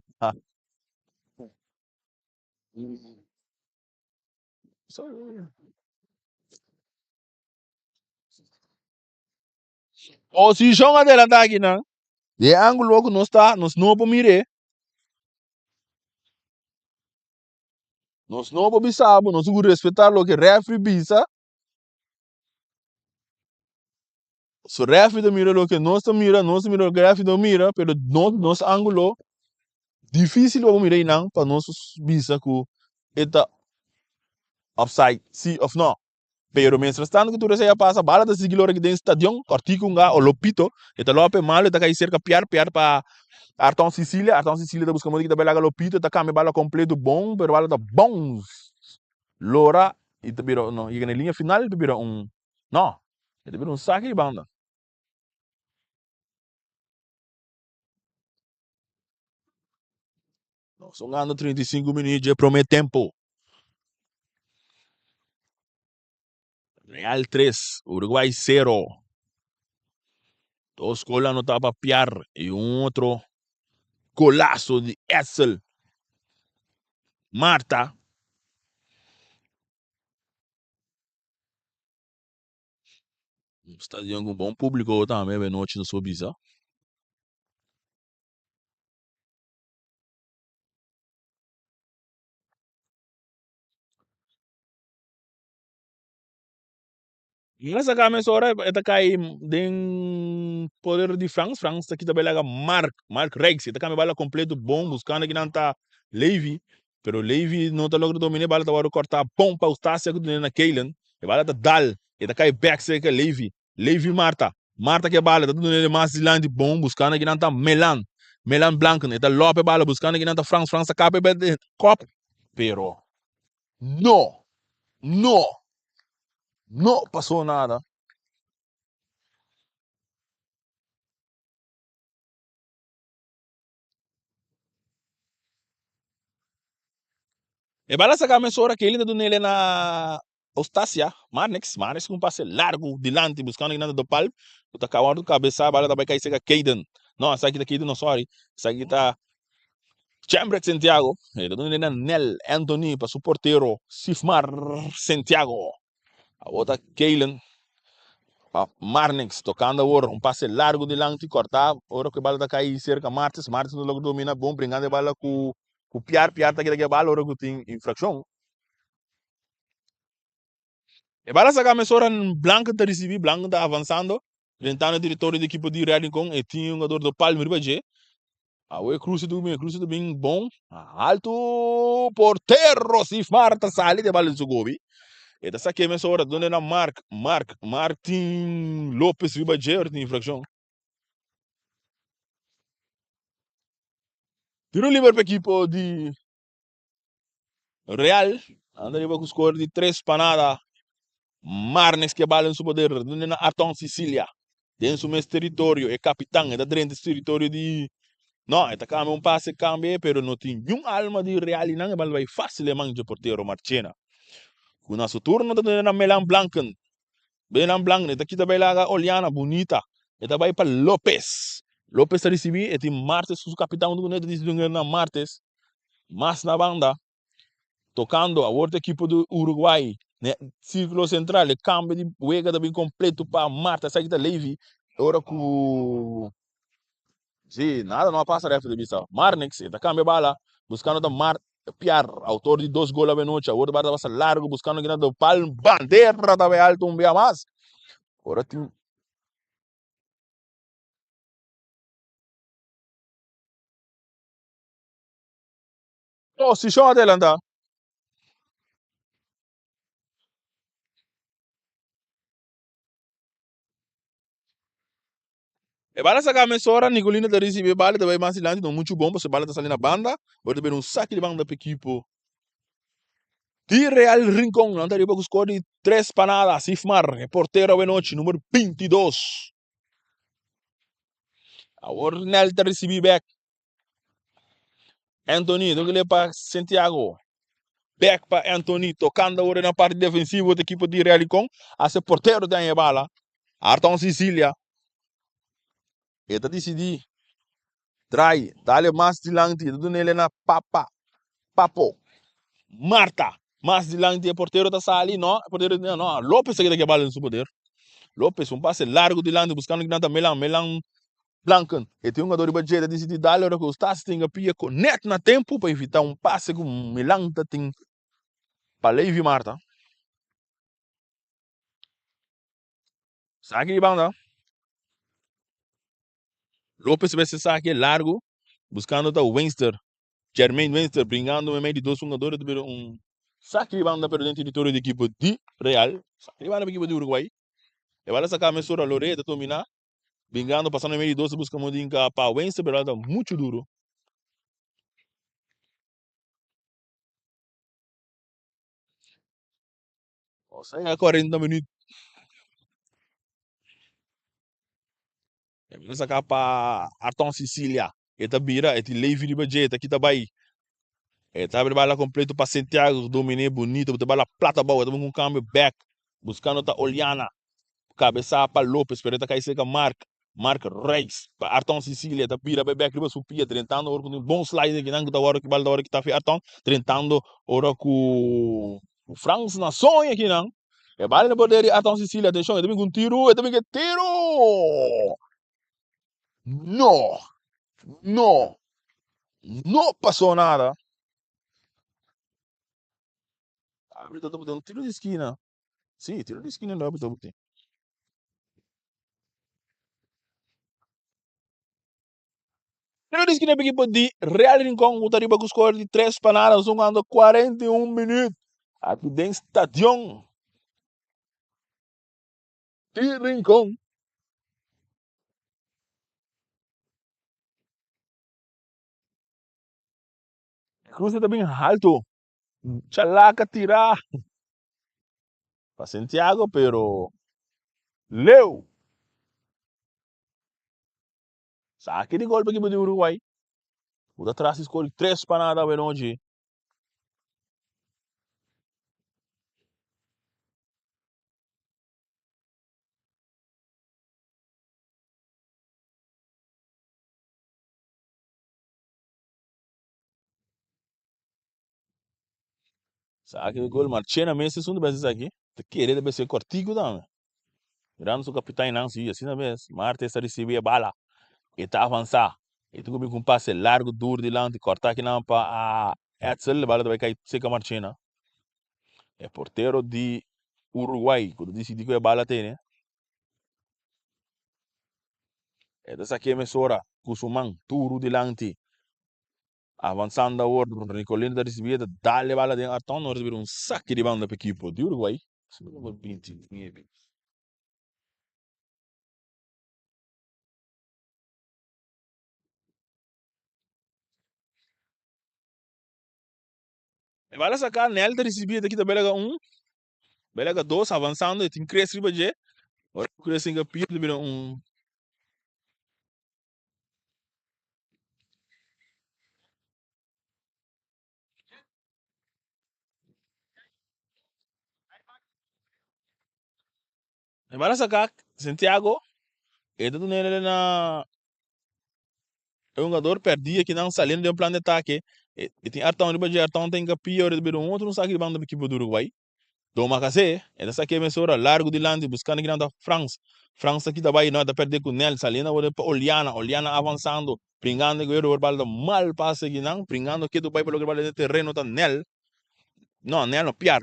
Posishon adelantá akinan. Di e ángulo ku nos ta, nos no por mir'é. Nos no por bisa bo, nos tin ku respetá loke rèfri bisa. So refi ta mira loke nos ta mira, nos ta mira loke refi ta mira, pero nos nos angulo dificil pa bo mira einan pa nos bisa cu e ta offside si of no. Pero mientras tanto ku tur esei a pasa, bala ta sigui lora aki den stadion, kòrtiku un ga o lopito, e ta lope malu, e ta kai serka Piar, Piar pa Arton Sicilia, Arton Sicilia ta buska moda ki ta bai laga lopito, e ta kambia bala kompleto bon, pero bala ta bounce lora i ta bira, no, yega na e liña final ta bira un, no, e ta bira un saki di banda. Nos ta gana 35 minuut dje prome tempo. Real 3, Uruguay 0. Dos gol anotá pa Piar y un otro golazo di Edsel Marta. Un stadion ku bon públiko tambe benochi nos por bisa. Mira saka mesora e ta kai den poder di Frans. Frans ta kita belaga Mark, Mark Rijks. E ta kambia bala kompleto bon buskando kinan ta Levy. Pero Levy no ta logra domina e bala ta wòrdu kòrtá bon pa Eustacia ku tene na Keilen. E bala ta dal, e ta kai bèk serka Levy. Levy Marta, Marta ke bala ta duna el mas dilanti bon buskando kinan ta Melan, Melan Blanken. E ta lòp e bala buskando kinan ta Frans, Frans ta kapa e bèt kòp. Pero no, no, no pasó nada. E bala saka mesora Kelly ta duna el na Eustacia Marnix, Marnix ku un pase largu dilanti buskando kinan ta Dopal ku ta kaba kabesa bala ta bai kai serka Kayden, no esaki ta Kayden no sorry esaki ta Chambreck Santiago, e ta duna na Nel Anthony pa su portero Sifmar Santiago. Awor ta Kaylen pa Marnix tocando awor un pase largo dilanti corta ora cu e bala ta cay cerca Martes, Martes no logra domina bon bringando e bala cu cu Piar, Piar ta keda cu e bala ora cu tin infraccion. E bala saca mesora Blanken ta ricibi, Blanken ta avanzando drentando e territorio di ekipo di Real Rincon e tin un jugador do Palm riba dje. Awe e cruce ta bin, e cruce ta bin bon. Alto portero Sifmar ta sali de bala di su gobi. E ta sake mesora donde na Mark, Mark, Martin Lopez riba dje ora tin infraccion. Tiro liber pa ekipo di Real anda riba ku score di 3 pa nada. Marnes ke bala en su poder dunde na Arton Sicilia den su mes teritorio e kapitan e ta drenta su teritorio di no e ta kambia un pase kambia pero no tin niun alma di Real i nan e bala bai fasil e man dje portero Marchena ku na su turno ta dunde na Melan Blanken Melan Blanken e ta kita bai laga Oliana bunita e ta bai pa Lopez Lopez ta risibi e tin Martes ku su kapitan huntu ku ne ta disi dunde na Martes Mas na banda, tocando awor ta ekipo di Uruguay na circulo central. E cambio di wega ta bin completo pa Marta. Esaki ta Levy ora cu si nada no a pasa ref ta bisa Marnix e ta cambia bala buscando ta Mar Piar autor di dos gol avenochi. Awor ta pasa largo buscando kina do pal bandera ta bay alto un bia mas. Ora tin Posishon adelantá. E bala saka mesora, Nicolino ta risibi e bala, ta bai mas dilanti, no muchu bon, pasobra e bala ta sali na banda. Ora ta bira un saki di banda pa ekipo di Real Rincon. Nan ta riba ku skor di tres pa nada. Sifmar, e portero awenochi, numero 22. Awor Nel ta risibi bek. Anthony, dogele pa Santiago. Bek pa Anthony, tocando awor na parte defensivo di equipo di Real Rincon. Hace portero ta e bala. Arton Sicilia. E ta decidi. Draai, dale mas dilanti. E ta dunele na Papa. Papo. Marta. Mas dilanti e portero ta sali. No, e portero no, no. Lopez ta keda ke bala den su poder. Lopez, un pase largo dilanti buscando kinan ta Melan. Melan Blanken, e tin un jugador riba dje ta disidi dal ora ku Eustácio tin pia ku net na tempu pa evitá un pase ku Milan ta tin pa Levi Marta. Saki di banda. Lopez mester saki largu buskando ta Winster. Jermaine Winster bringando meimei di dos hungador ta bira un saki di banda pero den teritorio di ekipo di Real. Sali banda pa ekipo di Uruguay. E bala saka mesora Lore ta domina. Bingando pasando medio di dos ta buska Modinka pa Wenster pero ta mucho duro. Osea 40 minuut. E bala saka pa Arton Sicilia. E ta bira, e tin Levi riba dje, e ta kita bai. E ta abri bala completo pa Santiago, domine bonito, bota bala plat abou, e ta un cambio back, buscando ta Oliana. Cabeza pa Lopez, pero e ta cai cerca Mark. Mark Reis pa Arton Sicilia, ta bira bai back riba su pia, drentando ora cu tin bon slide akinan cu ta worde, bala ta worde kita fi Arton, drentando ora cu Frans Nason akinan. E bala na poder di Arton Sicilia, atencion, e ta bin cu un tiro, e ta bin cu e tiro! No! No! No pasó nada. Arbitro ta pone un tiro di skina. Sí, tiro di skina lo arbitro pone. Tiro di skina pa ekipo di Real Rincon ku ta riba ku skor di 3 pa nada. Nos ta jugando 41 minuut aki den stadion di Rincon. Cruze ta bin halto. Chalaka tira pa Santiago pero leu. Saki di gol pa ekipo di Uruguay. Ku ta tras di skor di 3 pa nada awe nochi. Saki di gol Marchena mes esun ta bes esaki. Ta kere ta bes e kortiku tambe. Mirando su kapiteinnan si asina mes. Martes ta risibi e bala. E ta avansa. E ta kuminsa ku un pase largu dur dilanti korta akinan pa Edsel. E bala ta bai kai seka Marchena. E portero di Uruguay ku ta disidi ku e bala tene. E ta saké mesora ku su man duru dilanti. Avansando awor, Nicolino ta risibí e ta dal e bala den Arton. No risibí un saki di banda pa ekipo di Uruguay. Number 29. E bala saká, Nel ta risibí e ta kita belaga un, belaga dos, avansando e tin Chris riba dje. Ora ku Chris hinka pia ta bira un. E bala saká Santiago e ta dun'el na e hungador pèrdí akinan saliendo den plan di atake. E tin Artão riba dje, Artão ta hinka pia ora ta bira un otro un saki di banda pa ekipo di Uruguay. Doma Kase, e ta saki e mesora largu dilanti buskando kinan ta Frans. Frans ta kita bai, no e ta pèrdè ku Nel, saliendo awor pa Oliana, Oliana avansando, bringando ku e bala ta mal pase kinan, bringando ketu bai pa loke bala den tereno ta Nel. No, Nel no, Piar.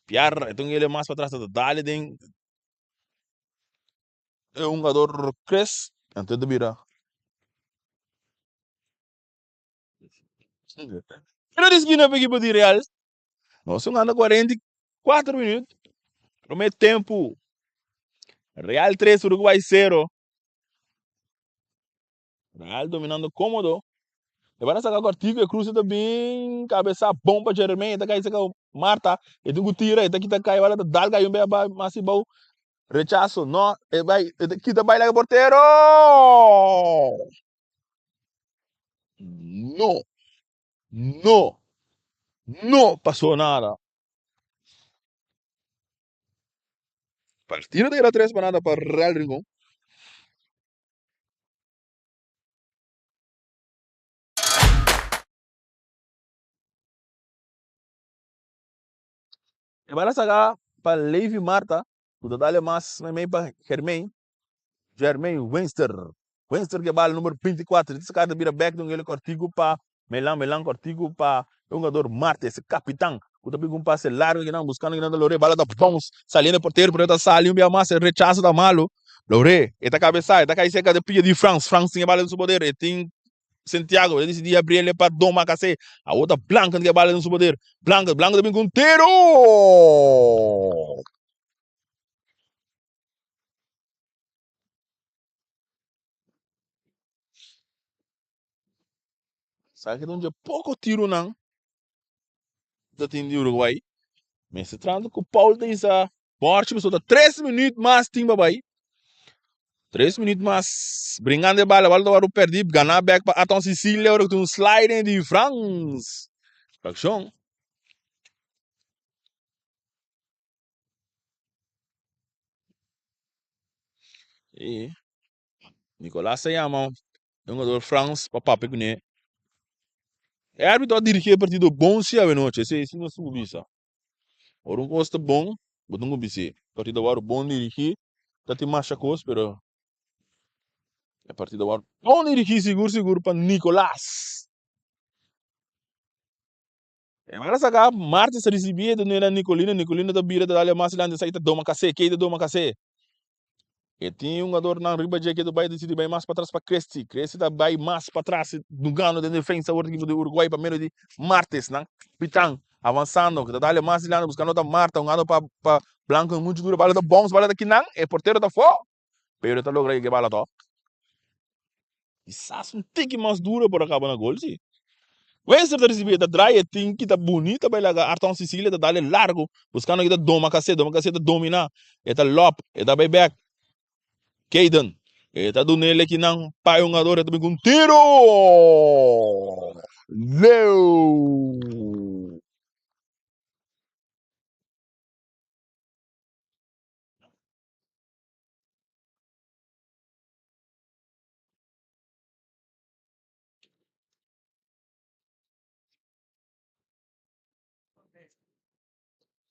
Piar, e ta un ele mas patras ta dale den e hungador Chris, anto ta bira. Tiro di skina pa ekipo di Real. Nos ta jugando 44 minuut. Prome tempu. Real 3, Uruguay 0. Real dominando cómodo. E van a saca cortico, e cruce ta bin cabeza bom pa Jeremia, ta cai saca Marta, e tin cu tira, e ta kita cai, bala ta dal cai un be aba mas abou. Rechazo, no, e bai, e ta kita bai laga portero. No, no, no pasó nada. Partido ta keda 3 pa nada pa Real Rincon. E bala saka pa Levi Marta, ku ta dale mas meimei pa Germain. Germain Winster. Winster ke bala numero 24. Ta saka ta bira bek den un kòrtiku pa Melan. Melan kòrtiku pa e hungador Martes, e kapitan, ku ta piki un pase largu kinan buskando kinan ta Lore. Bala ta bounce saliendo e portero pero e ta sali un bia mas. E rechaso ta malu. Lore, e ta kabesá, e ta kai serka di pia di Frans. Frans tin e bala den su poder. E tin Santiago, e disidí abriel pa Don Makasé. Awor ta Blanco ke bala den su poder. Blanco, Blanco ta bin ku un tiro! Sa ke ta un dje poko tironan ta tin di Uruguay. Mester trata ku Paul ta isa bòrchi pasobra ta tres minüt mas tin pa bai. Tres minüt mas bringando e bala, bala ta wòrdu pèrdí, ganá bèk pa Aton Cecilia ora ku tin un sliding di Frans. Frakshon. I Nicolas ta yama e hungador Frans pa papia kuné. E árbitro a dirigí e partido bon si awenochi, esei si nos tin ku bisa. Ora un kos ta bon, bo tin ku bis'é. Partido a wòrdu bon dirigí, ta tin masha kos, pero e partido a wòrdu bon dirigí sigur sigur pa Nicolas. E bala saka, Martes ta risibí e ta duna Nicolino, Nicolino ta bira ta dal e mas dilanti esaki ta doma kasé, kei ta doma kasé. E tin hungadornan riba dje ke ta bai disidi bai mas patras pa Cresti, Cresti ta bai mas patras dugando den defensa awor ekipo di Uruguay pa medio di Martes, nan kapitan avansando ke ta dal e mas dilanti buskando ta Marta hungando pa pa Blanco muchu duro bala ta bounce bala ta kinan e portero ta afó pero ta logra yega e bala tòg. Kisas un tiki mas duro por a kaba na gol si. Wenster ta risibi e ta draai e tin kita bunita bai laga Arton Cecilia ta dale largo buskando kita Doma Kase. Doma Kase ta domina e ta lop e ta bai bek. Kayden e ta dunele kinan pa e hungador e ta bin ku un tiro! Leu!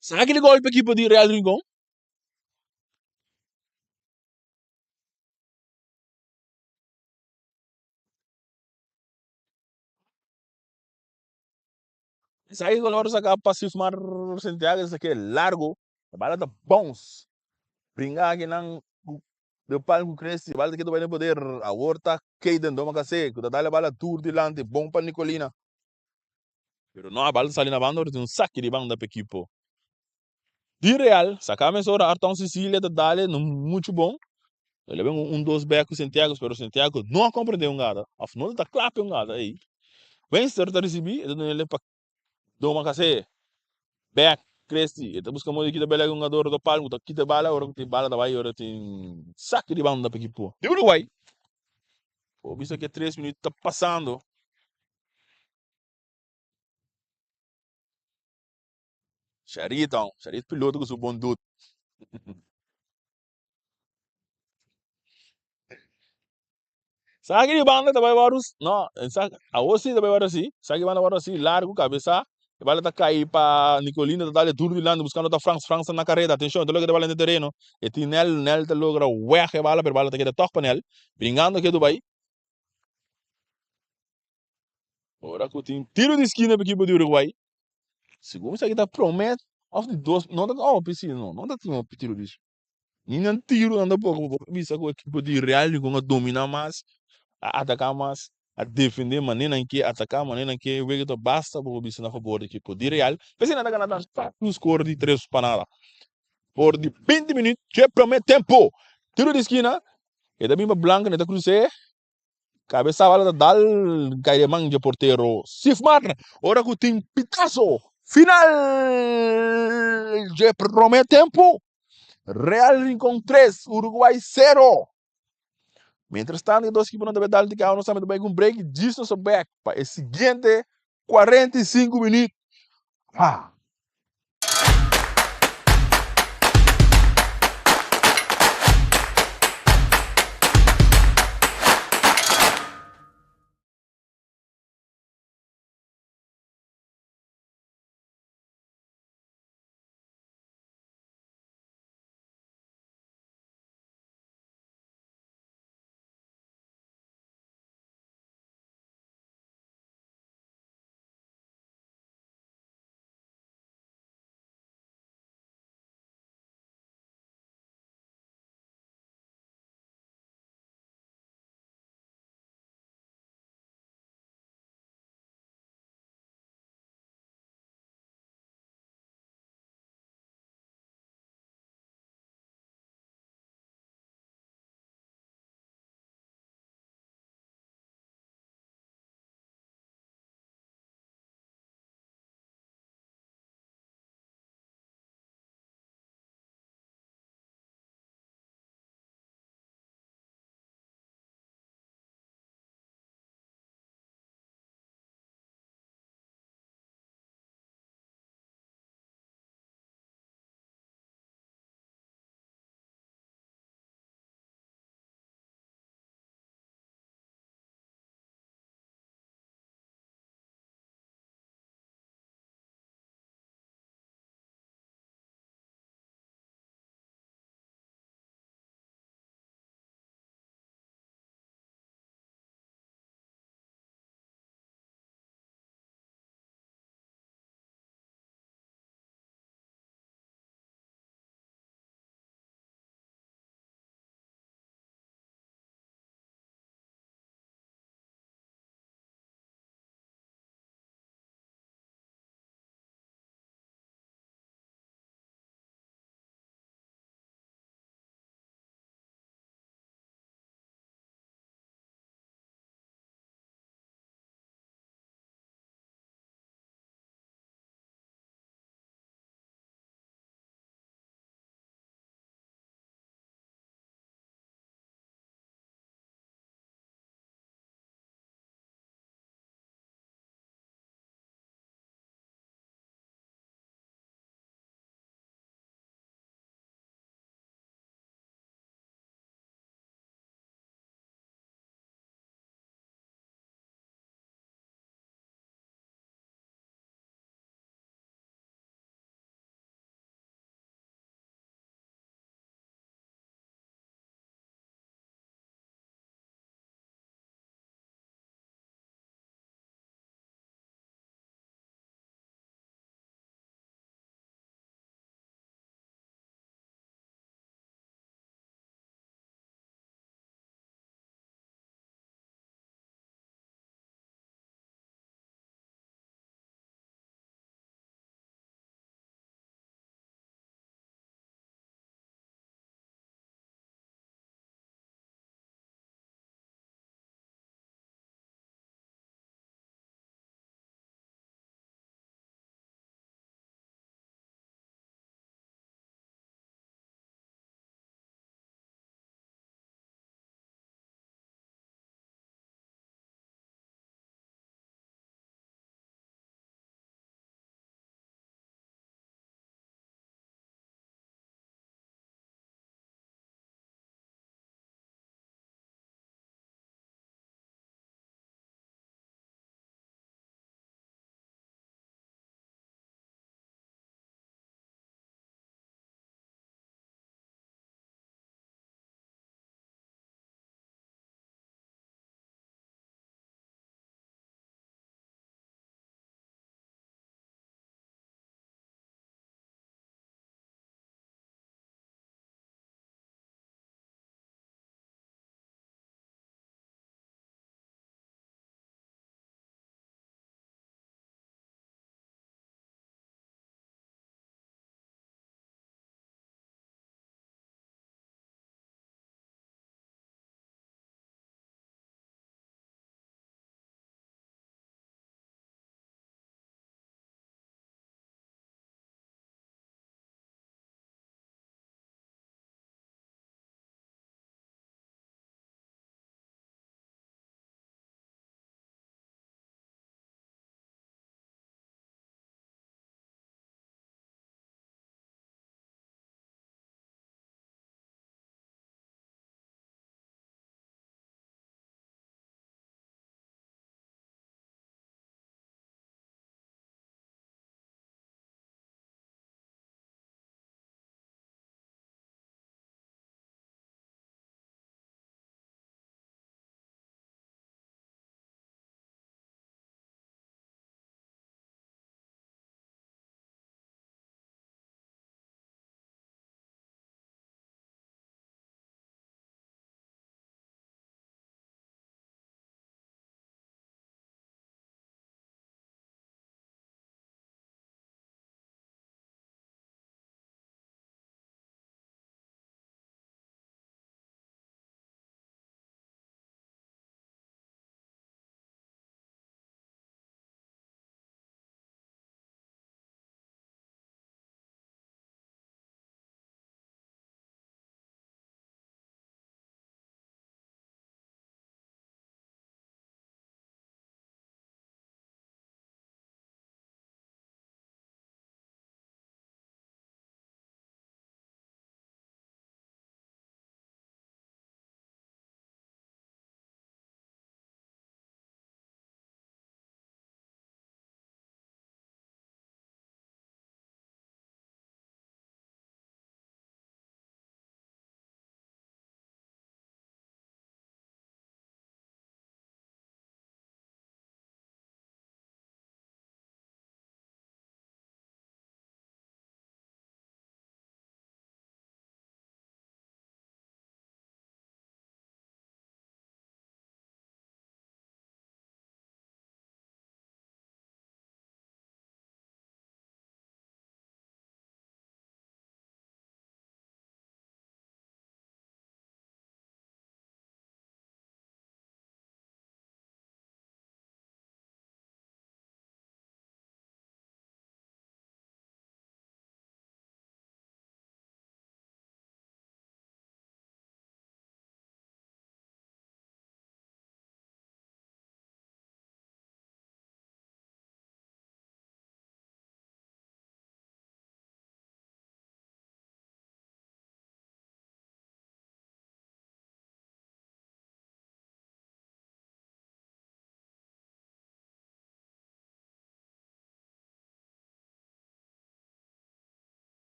Saki di gol pa ekipo di Real Rincon. Esaki color saca pa Sifmar Santiago esaki largo. E bala ta bounce. Bringa akinan ku de pal ku Cresti. Bala ta keda bai den poder. Awor ta Kayden Domakase ku ta dal e bala tur dilanti. Bon pa Nicolina. Pero no a bala ta sali na banda ora tin un saki di banda pa ekipo di Real. Saka mesora Arton Cecilia ta dal e no muchu bon. El a bin un dos bek ku Santiago pero Santiago no a komprende un gada of no ta kla pa un gada ey. Wenster ta risibi e ta duna el pa Domakase. Bek Cresti e ta buska modo di kita bela hungador do palmo ta kita bala ora ku tin bala ta bai ora tin saki di banda pa ekipo di Uruguay. Por bisa ke tres minut ta pasando. Shariton, Sharit piloto ku su bon dut. Saki di banda ta bai wòrdu, no, awor si ta bai wòrdu asi, saki di banda wòrdu asi, largu kabesa, e bala ta kai pa Nicolino ta dal e duru dilanti buskando ta Frans, Frans ta na kareda, atenshon, e ta logra e bala den tereno, e tin Nel, Nel ta logra wèg e bala, pero e bala ta keda tòg pa Nel, bringando ke Dubai. Ora ku tin tiro di skina pa ekipo di Uruguay, segun esaki ta promé òf di dos, no ta hopi si no, no ta tin hopi tiro di skina. Ni nan tiro nan tampoko, bo por bisa ku ekipo di Real Rincon a dominá mas, a ataká mas, a defendé manera nan ke ataká, manera nan ke wega ta basta bo por bisa na fabor di ekipo di Real. P'esei nan ta gana tan un skor di tres pa nada. For di 20 minüt dje promé tempo, tiro di skina, e ta bin pa Blanco, nan ta krus'é. Cabeza bala ta dal cay den man dje portero Sifmar ora cu tin pitazo final dje prome tempo. Real Rincon 3, Uruguay 0. Mientras tanto e dos equiponan ta bay dal ticao nos tambe ta bay cu un break y djis nos ta back pa e siguiente 45 minuut. Ha!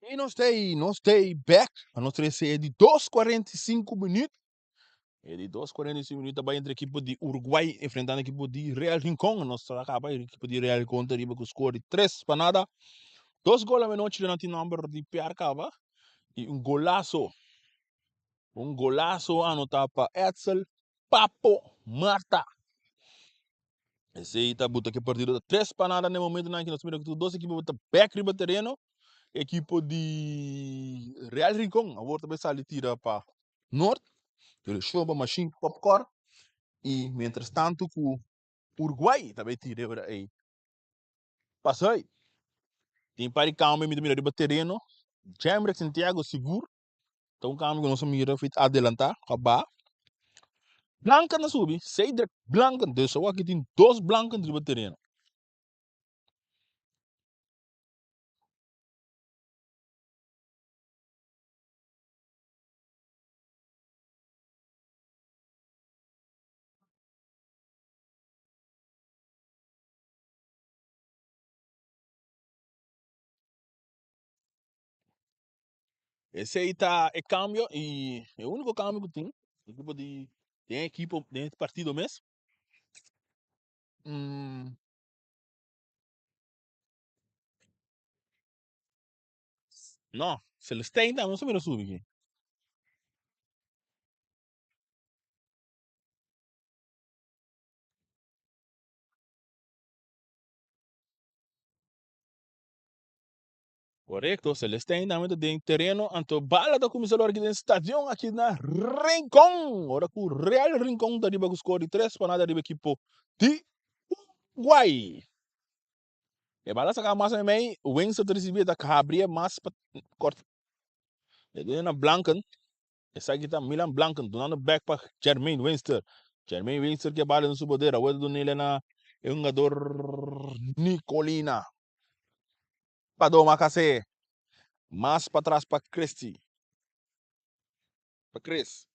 I nos ta nos ta bek pa nos trese e di dos 45 minuut. E di dos 45 minuut ta bai entre ekipo di Uruguay enfrentando ekipo di Real Rincon. Nos ta kaba e ekipo di Real Rincon ta riba ku score di 3-0. Dos gol amenochi nan tin nomber di piar kaba i un golazo. Un golazo anota pa Edsel Papo Marta. Esei ta buta ke partido ta 3-0 na e momentonan aki. Nos mira ku tur dos ekipo ta bek riba tereno. Ekipo di Real Rincon awor ta bai sali tira pa Noord. Direccion pa Machine Popcorn. I mientras tanto ku Uruguay ta bai tira ora ei pa Zuid. Tin par di cambio mi ta mira riba tereno. Jemrick Santiago sigur Ta un cambio cu nos a mira fit adelanta pa ba. Blanken a subi, Cedric Blanken. Dus awor aki tin dos Blanken riba tereno. Esei ta e cambio y e unico cambio cu tin equipo di den equipo den e partido mes. Mm. No, Celestijn tambe nos a mira subi aki. Korekto, Celestijn tambe ta den tereno, anto bala ta kuminsá lora aki den stadion aki na Rincon. Ora ku Real Rincon ta riba ku skor di 3-0 riba ekipo di Uruguay. E bala saka mas meimei, Windsor ta risibí, e ta habri e mas pa kort. E duna na Blanken, Esaki ta Milan Blanken dunando bek pa Jermaine Winster. Jermaine Winster ke bala den su poder. Awor ta dun'e na e hungador Nicolina. Pa doma Kase. Mas patras pa Christy. Pa Chris.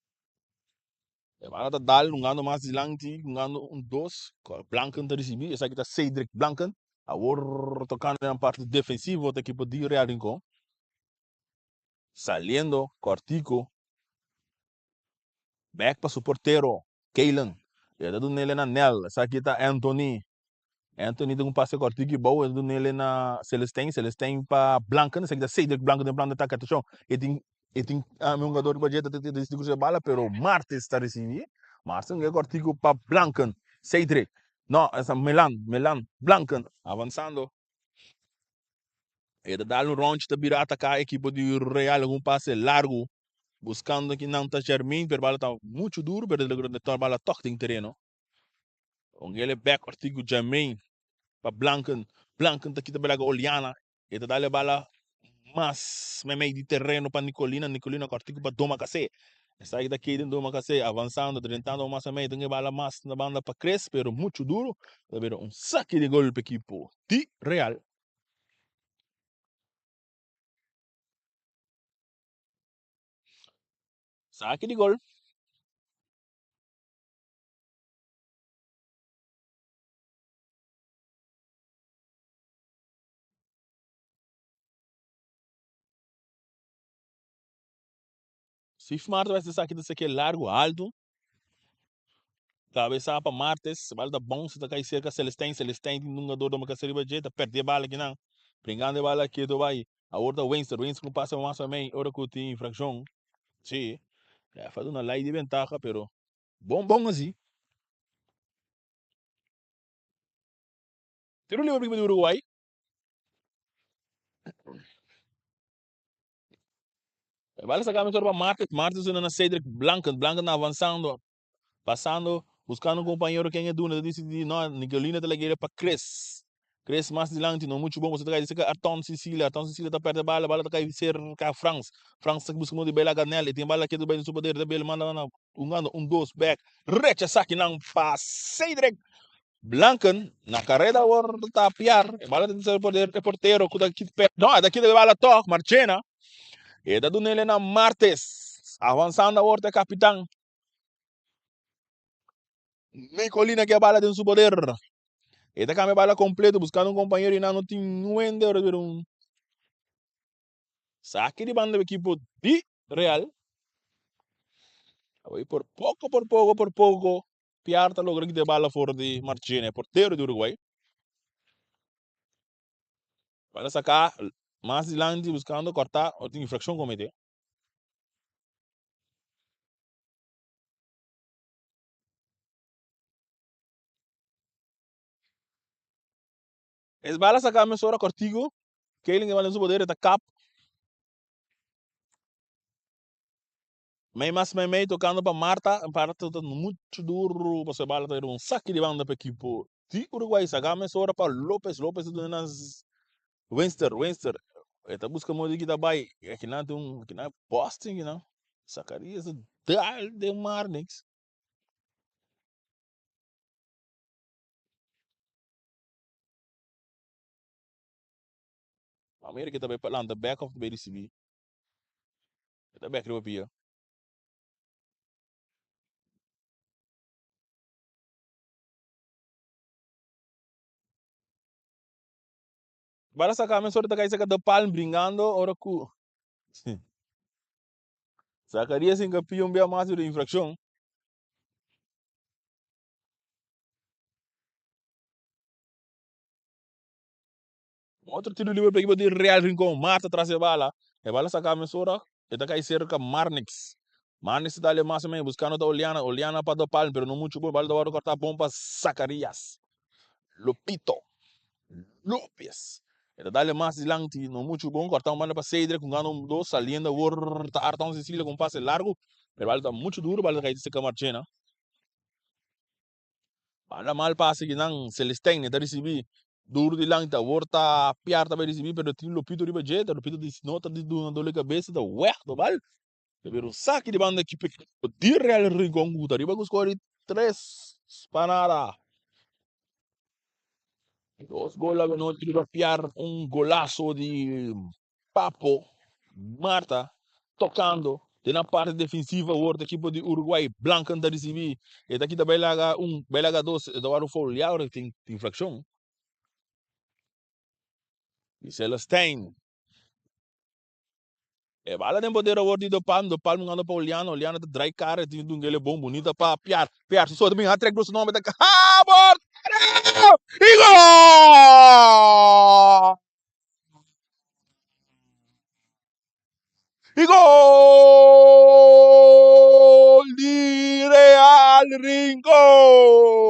E bala ta dal hungando mas dilanti, hungando un dos. Blanken ta risibi. Esaki ta Cedric Blanken. Awor tokando den parti defensivo ta ekipo di Real Rincon. Saliendo kòrtiku bèk pa su portero Keylan. E ta dun'el na Nel. Esaki ta Anthony. Anthony ta un pase kòrtiku i bou. E ta dun'el na Celestijn. Celestijn pa Blanken. Esaki ta Cedric Blanken den plan di atake. Atenshon, e tin e tin un hungador riba dje ta disidí krusa e bala pero Martes ta risibí. Martes ta hunga kòrtiku pa Blanken. Cedric. No, esa Milan. Milan. Blanken. Avansando. E ta dal un rondje ta bira ataká ekipo di Real un pase largu buskando ki nan ta Jermin pero bala ta muchu duru pero e bala tok den tereno. Ongele bek ortigu Jermaine pa Blanken. Blanken ta kita belaga Oliana. E ta dal e bala mas meimei di tereno pa Nicolina. Nicolina kortiku pa Domakase. Esaki ta kei den Domakase avansando drentando mas meimei den e bala mas na banda pa Chris pero muchu duru. Ta bira un saki di gol pa ekipo di Real. Saki di gol. Sif Martes bai saki ta saki largu altu. Kabesa pa Martes, bala ta bounce ta kai serka Celestijn, Celestijn tin hungador ta marka riba dje, ta perde e bala kinan. Bringando e bala keto bai. Awor ta Winster, Winster ku pasa mas pa mei ora ku tin infrakshon. Si, ref a duna lei di bentaha pero bon bon asi. Tiro libre pa ekipo di Uruguay. E bala saca mejor pa Martes. Martes duna na Cedric Blanken. Blanken avanzando. Pasando, buscando un compañero ken e duna. Ta dicidi, no, Nicolina ta lag'e pa Chris. Chris mas dilanti, no mucho bon. Boso ta cay cerca Arton Cecilia. Arton Cecilia ta perde bala. Bala ta cay cerca Frans. Frans ta busca modo di bay laga Nel. E tin bala ketu bay den su poder. Ta bel manda na hungando un dos back. Rechaza kinan pa Cedric Blanken na careda awor ta piar. E bala ta ser poder e portero ku ta kit pe. No, e ta kita e bala tog, Marchena. E ta dunele na Martes. Avanzando awor ta e kapitan. Nicolina ke e bala den su poder. E ta kambia bala kompleto buskando un kompañero i nan no tin nuende ora bira un. Saki di banda ekipo di Real. Awor por poco, por poco, por poco, Piar ta logra kita e bala for di Marchena, e portero di Uruguay. Bala saca mas dilanti buscando corta o tin infraccion comete. Es bala saca mesora cortico. Keylin e bala en su poder e ta kap. Mei mas mei mei tocando pa Marta. Marta ta mucho duro pasobra e bala ta bira un saki di banda pa ekipo di Uruguay. Saca mesora pa Lopez. Lopez ta duna na Winster. Winster e ta busca modo di kita bay. Akinan tin un akinan Boston akinan. Zacarias ta dal den Marnix. Amira ke ta bai pa lanta bek of ta bai risibi. E ta bek riba pia. Bala saka mesora ta kai saka de palm bringando ora ku Zacarias hinka pia un bia mas di infraccion. Otro tiro libre pa ekipo di Real Rincon. Marta tras e bala. E bala saca mesora. E ta cay cerca Marnix. Marnix ta dale mas o menos buscando ta Oliana. Oliana pa de palm pero no mucho bon. Bala ta wordo corta bon pa Zacarias. Lopito. Lopez. E ta dale mas dilanti. No mucho bon. Corta un banda pa Cedric. Jugando un dos. Saliendo awor ta Arton Cecilia con pase largo. Pero bala ta mucho duro. Bala ta cay cerca Marchena. Banda mal pase ki nan Celestijn e ta ricibi duro di lanti awor ta Piar ta bay ricibi pero tin Lopito riba dje ta Lopito di no ta di duna dor di cabeza ta weg do bal ta bira un saki di banda ekipo di Real Rincon cu ta riba cu score di tres pa nada. Dos gol awenochi riba Piar un golazo di Papo Marta tocando den na parte defensiva awor ta ekipo di Uruguay. Blanken ta ricibi. E ta kita bay laga un, bay laga dos. E ta worde fouleado ora tin infraccion. Di Celestijn. E bala den poder awor di Dopalm. Dopalm jugando pa Oliano. Oliano ta draai cara. E tin dungele bon bunita pa Piar. Piar su so ta bin hat trek door su nomber ta ha portero! Y gol! Y gol di Real Rincon!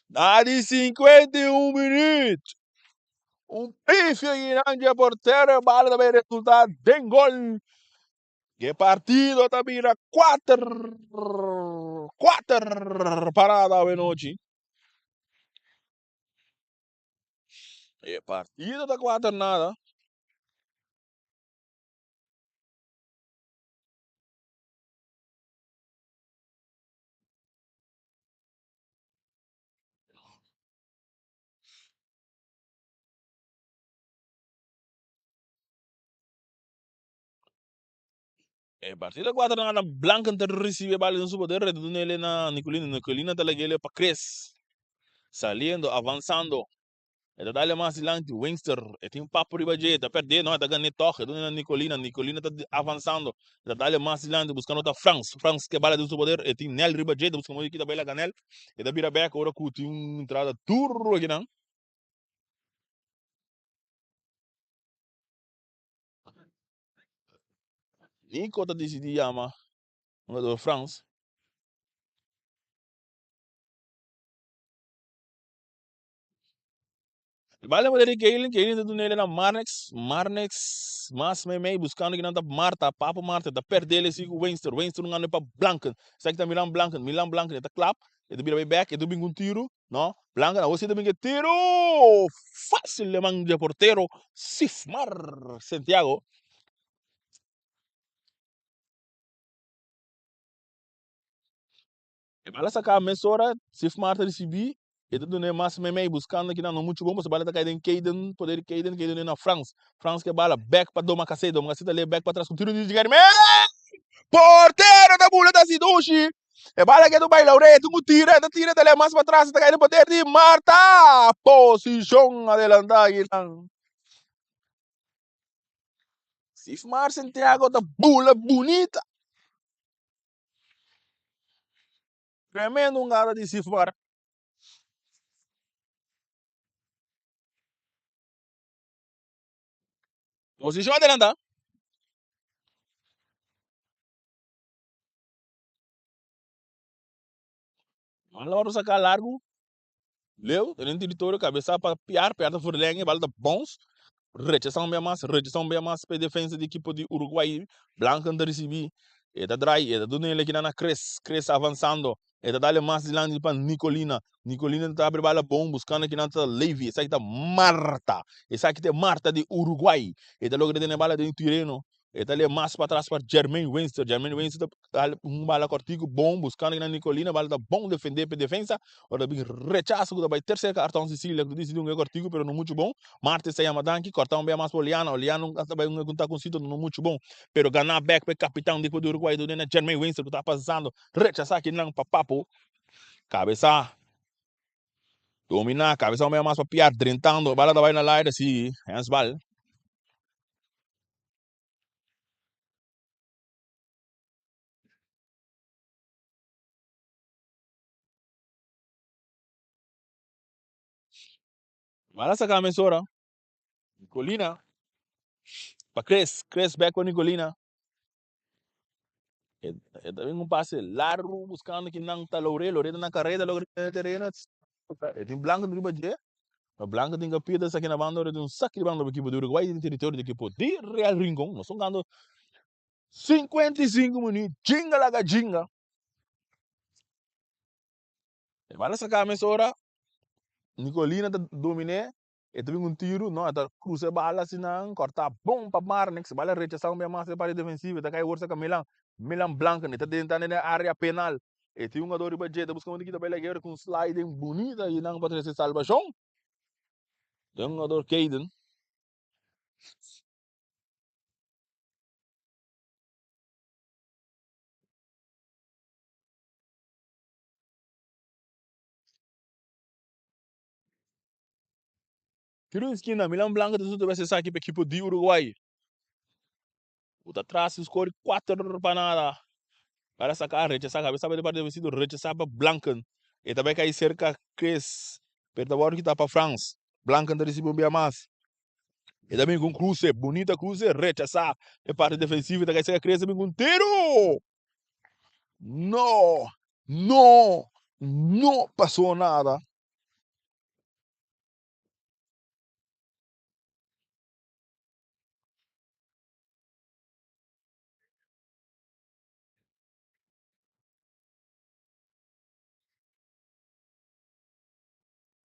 Na di 51 minuut, un pifio yinan dje portero e bala ta bay resulta den gol. E partido ta bira 4, 4 parada awenochi. E partido ta 4 nada. E partido 4 nada. Blanken ta recibe bala den su poder. Reta dunele na Nicolina. Nicolina ta lagele pa Chris. Saliendo, avanzando. E ta dale mas dilanti. Wingster. E tin papo riba dje. E ta perde. No, e ta gane toch. E duna na Nicolina. Nicolina ta avanzando. E ta dale mas dilanti. Buscando ta Frans. Frans ke bala den su poder. E tin Nel riba dje. Ta busca modo di kita bela ka Nel. E ta bira bek ora ku tin un entrada duro akinan. Nico ta disidí yama hungador Frans. E bala poder di Kaylin, Kaylin ta duna ele na Marnix, Marnix mas meimei buscando kinan ta Marta, Papo Marta ta perde ele si ku Winster, Winster un anda pa Blanken, esaki ta Milan Blanken, Milan Blanken e ta klap, e ta bira bay bek, e ta bin ku un tiro, no, Blanken awor si ta bin ku e tiro, facil e man di e portero Sifmar Santiago. E bala saca mesora, Sifmar ta ricibi, e ta dun'e mas meimei buscando kinan no mucho bon pasobra bala ta cay den Kayden, poder di Kayden, Kayden duna na Frans, Frans ke bala bek pa Domacassé, Domacassé ta ley bek patras cu tiro di Jeremy, portero ta bula ta haci dushi, e bala ke ta bay Lauré, e tin cu tira, e ta tira e ta ley mas patras, e ta cay den poder di Marta, posicion adelanta kinan. Sifmar Santiago ta bula bunita. Tremendo un gara di Sifmar. Posicion adelanta. Bala wòrdu saká largu. Leu den teritorio kabesá pa Piar. Piar ta verlenge, bala ta bounce. Rechasá un bia mas, rechasá un bia mas pa e defensa di ekipo di Uruguay. Blanken ta risibí. E ta drai, e ta duna el akinan na Chris. Chris avansando. E ta dale mas dilanti pa Nicolina. Nicolina ta abri bala bon buskando akinan ta Levy. Esaki ta Marta. Esaki ta e Marta di Uruguay. E ta logra tene bala den tereno. E ta lei mas patras pa Jermaine Winster. Jermaine Winster ta dal un bala kortiku bon buskando kinan Nicolina. Bala ta bon defendé pa e defensa. Ora ta bin rechaso ku ta bai terser karton Cecilia ku ta disidi un e kortiku pero no muchu bon. Martes ta yama danki. Kòrta un bia mas pa Oliana. Oliana ta bai un takunsito no muchu bon. Pero ganá bèk pa e kapitan di ekipo di Uruguay ta duna Jermaine Winster ku ta pasando. Rechasá kinan pa Papo. Kabesa dominá. Kabesa un bia mas pa Piar drentando. Bala ta bai na laire si hensbal. Bala saca mesora. Nicolina. Pa Chris. Chris back pa Nicolina. E, e ta un pase largo buscando que nan ta Lore. Lore na carrera, logra terreno. E tin Blanco riba dje. Ma Blanco tin que pida esaki na banda ora tin un saki di banda pa ekipo di Uruguay den territorio di ekipo di Real Rincon. Nos hungando 55 minuut. Jinga laga jinga. E bala saka mesora. Nicolina ta domine. E ta bin un tiru. No, e ta cruza e bala asinan. Corta bon pa Marnix. Bala rechasa un bia mas e parti defensivo. E ta kai wor saka Milan. Milan Blanco. E ta drenta den e area penal. E tin un jugador riba dje ta buska un kita bai lag'e ora ku un sliding bunita i nan pa trese salbashon. Den un jugador Kaden. Tiro di skina, Milan Blanco ta suta bes esaki pa ekipo di Uruguay. Ku ta tras di skor 4 pa nada. Para saka, rechasá kabesa pa di parti defensivo, rechasá pa Blanken. E ta bai kai serka Chris, pero ta wòrdu kitá pa Frans. Blanken ta risibi un bia mas. E ta bin ku un kruse, bunita kruse, rechasá e parti defensivo, e ta kai serka Chris, ta bin ku un tiru! No! No! No pasó nada.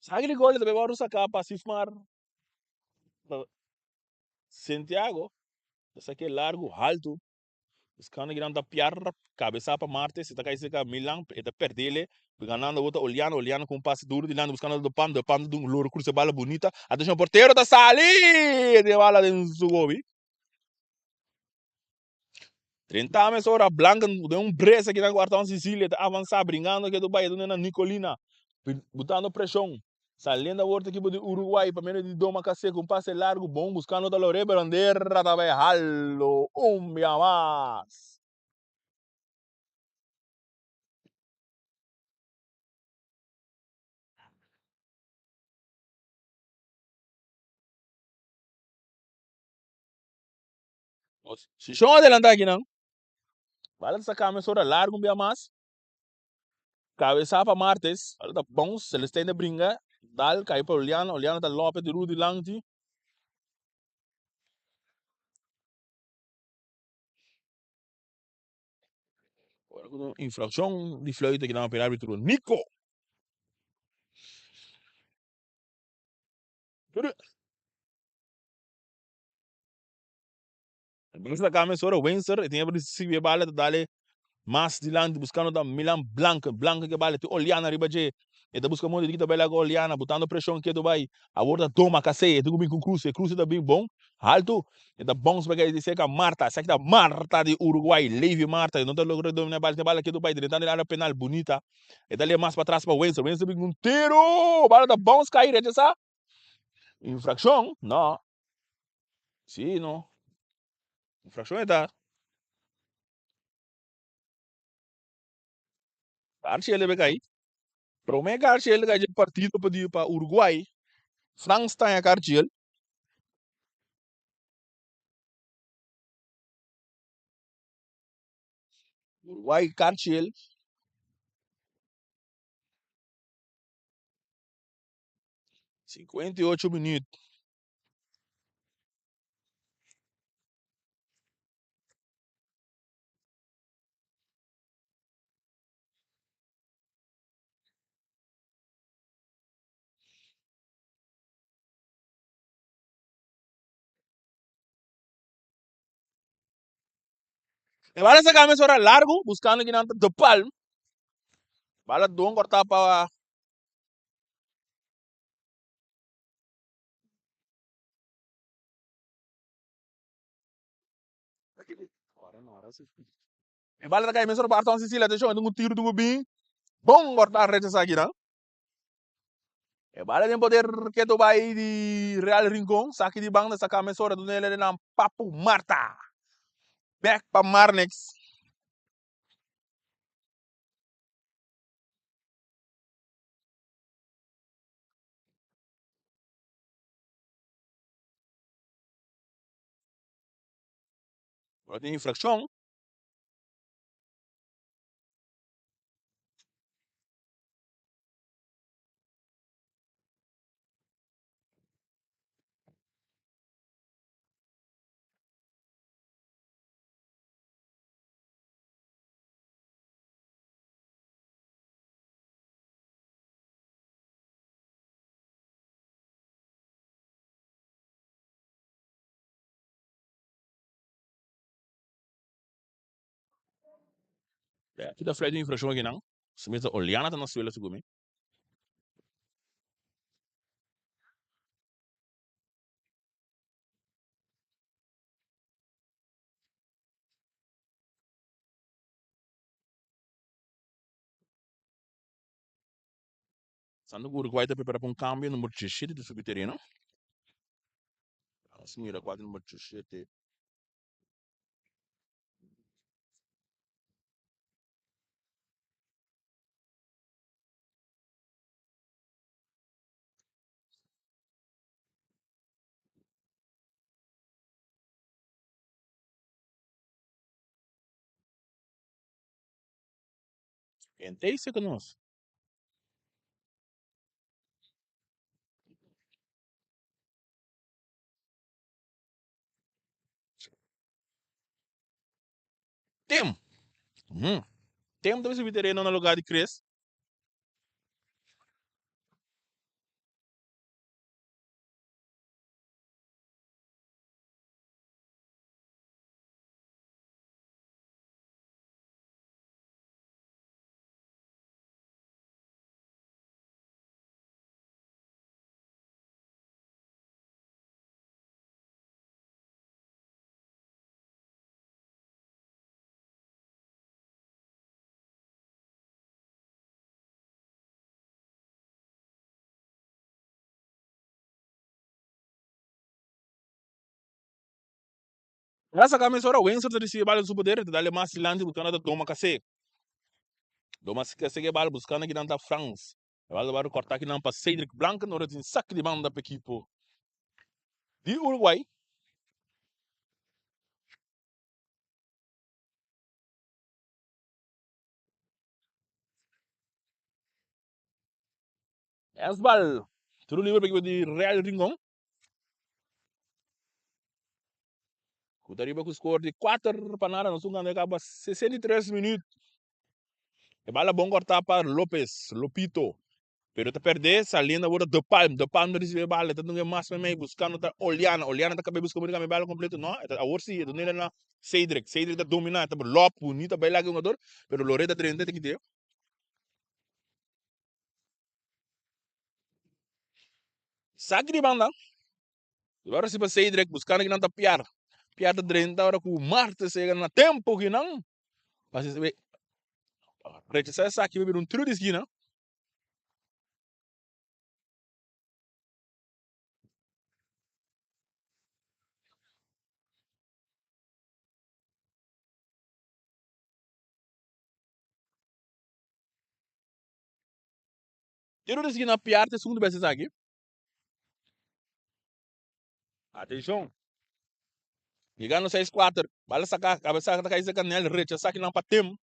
Saque di gol ta wòrdu saká pa Sifmar Santiago. Ta sak'é largu, haltu. Buscando kinan ta piar cabeza pa Martes, e ta cay cerca Milan, e ta perdele, ganando awor ta Oliano, Oliano cu un pase duro dilanti buscando De Pan, De Pan ta dun loro cruza e bala bunita, atencion portero ta sali den bala den su gobi. Trenta mes ora Blanca den un bresa kinan cu Arton Sicilia ta avansa bringando ke bay duna na Nicolina, butando presion. Saliendo awor ta ekipo di Uruguay pa medio di Doma Case cu un pase largo bon buscando ta Lore pero Anderra ta bay halo un bia mas. Posicion adelanta akinan. Bala ta saca mesora largo un bia mas. Cabeza pa Martes, bala ta bounce, Celestijn ta bringa, dal cay pa Oliana, Oliana ta lope di Rudy dilanti. Ora cu infraccion di fluit aki nan pa e arbitro Nico. Bens ta cambia sora Windsor e tin e ricibi e bala ta dale mas dilanti buscando ta Milan Blanco Blanco ke bala tin Oliana riba dje e ta busca modo di kita bai laga Oliana butando presion ketu bai awor ta Doma Casey e tin cu bin cu cruce e cruce ta bin bon halto e ta bounce bai kai cerca Marta esaki ta Marta di Uruguay Levy Marta e no ta logra domina e bala tin e bala ketu bai drentando den area penal bunita e ta ley mas patras pa Windsor Windsor bin cu un tiro bala ta bounce kai rechasa infraccion no. Sí, no. Infraccion e ta. Garciel debe kai. Prome Garciel kai dje partido pa di pa Uruguay. Frans taña Garciel. Uruguay Garciel. 58 minuut. E bala saca mes ora largo, buscando ki nan ta de palm. Bala don corta pa E bala ta kai mesora pa Arton Sicilia. Atenshon, e tin un tiro tin ku bin. Bon corta recha esaki nan. E bala den poder keto bai di Real Rincon. Saki di banda saka mesora dunele den nan Papu Marta. Bek pa Marnix. Ora tin infraccion. Ki ta fluit di infraccion aki nan? Si mi ta Oliana ta na suela segun mi. Santo ku Uruguay ta prepara pa un cambio number 17 ta subi tereno. Vamos mira cual ta number 17. Ken ta ku nos? Tim. Tim ta subi tereno na lugar di Chris. Ora saka mesora Windsor ta risibi bala den su poder, e ta dale mas dilanti buskando ta Doma Kase. Doma Kase ke bala buskando kinan ta Frans. E bala ta wòrdu kòrtá kinan pa Cedric Blanken ora tin sak di banda pa ekipo di Uruguay. Es bal tiro libre pa ekipo di Real Rincon. Ku ta riba ku score di 4-0. Nos un gana kaba 63 minuut. E bala bon kortá pa Lopez, Lopito. Pero ta perdé, saliendo awor De Palm. De Palm ta risibi e bala, e ta dunga e mas meimei, buskando ta Oliana. Oliana ta kab'é buska e bala kompleto, no. E ta awor si, e ta dun'é na Cedric. Cedric ta dominá, e ta lòp bunita bai laga e hungador, pero Loret ta drenta e ta kit'é. Saki di banda. E bala risibi pa Cedric, buskando kinan ta Piar. Piar ta drenta ora ku Martes yega na tempo kinan. Rechasá esaki pa bira un tiro di skina. Tiro di skina piar te segundo bes esaki. Atenshon. Yegando 6-4. Bala saka, kabesa ta kai seka Nel rechasa kinan pa Tim.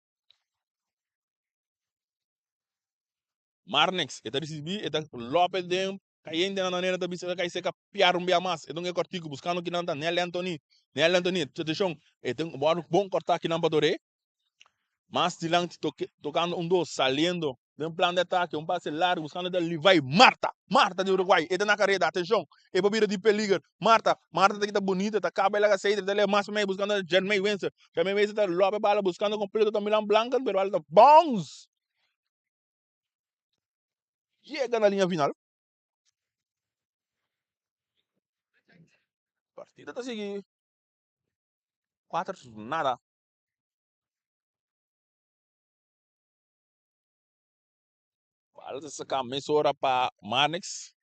Marnix, e ta risibi, e ta lope den kayente na manera ta bisa kai seka piar un bia mas. E ta un e kortiku buskando kinan ta Nel Anthony. Nel Anthony, atenshon, e ta un bon korta kinan pa Doré. Mas dilanti tocando un dos, saliendo den plan de ataque, un pase largo buscando ta Levi Marta, Marta di Uruguay, e ta na careda, atencion, e por bira di peliger, Marta, Marta ta kita bonita, ta caba e laga Cedric, ta leva mas pa mei buscando Jermey Winser, Jermey Winser ta lope bala buscando completo ta Milan Blanken, pero bala ta bounce, yega na linea final. Partida ta sigui 4-nada. Bala ta saca mesora pa Marnix.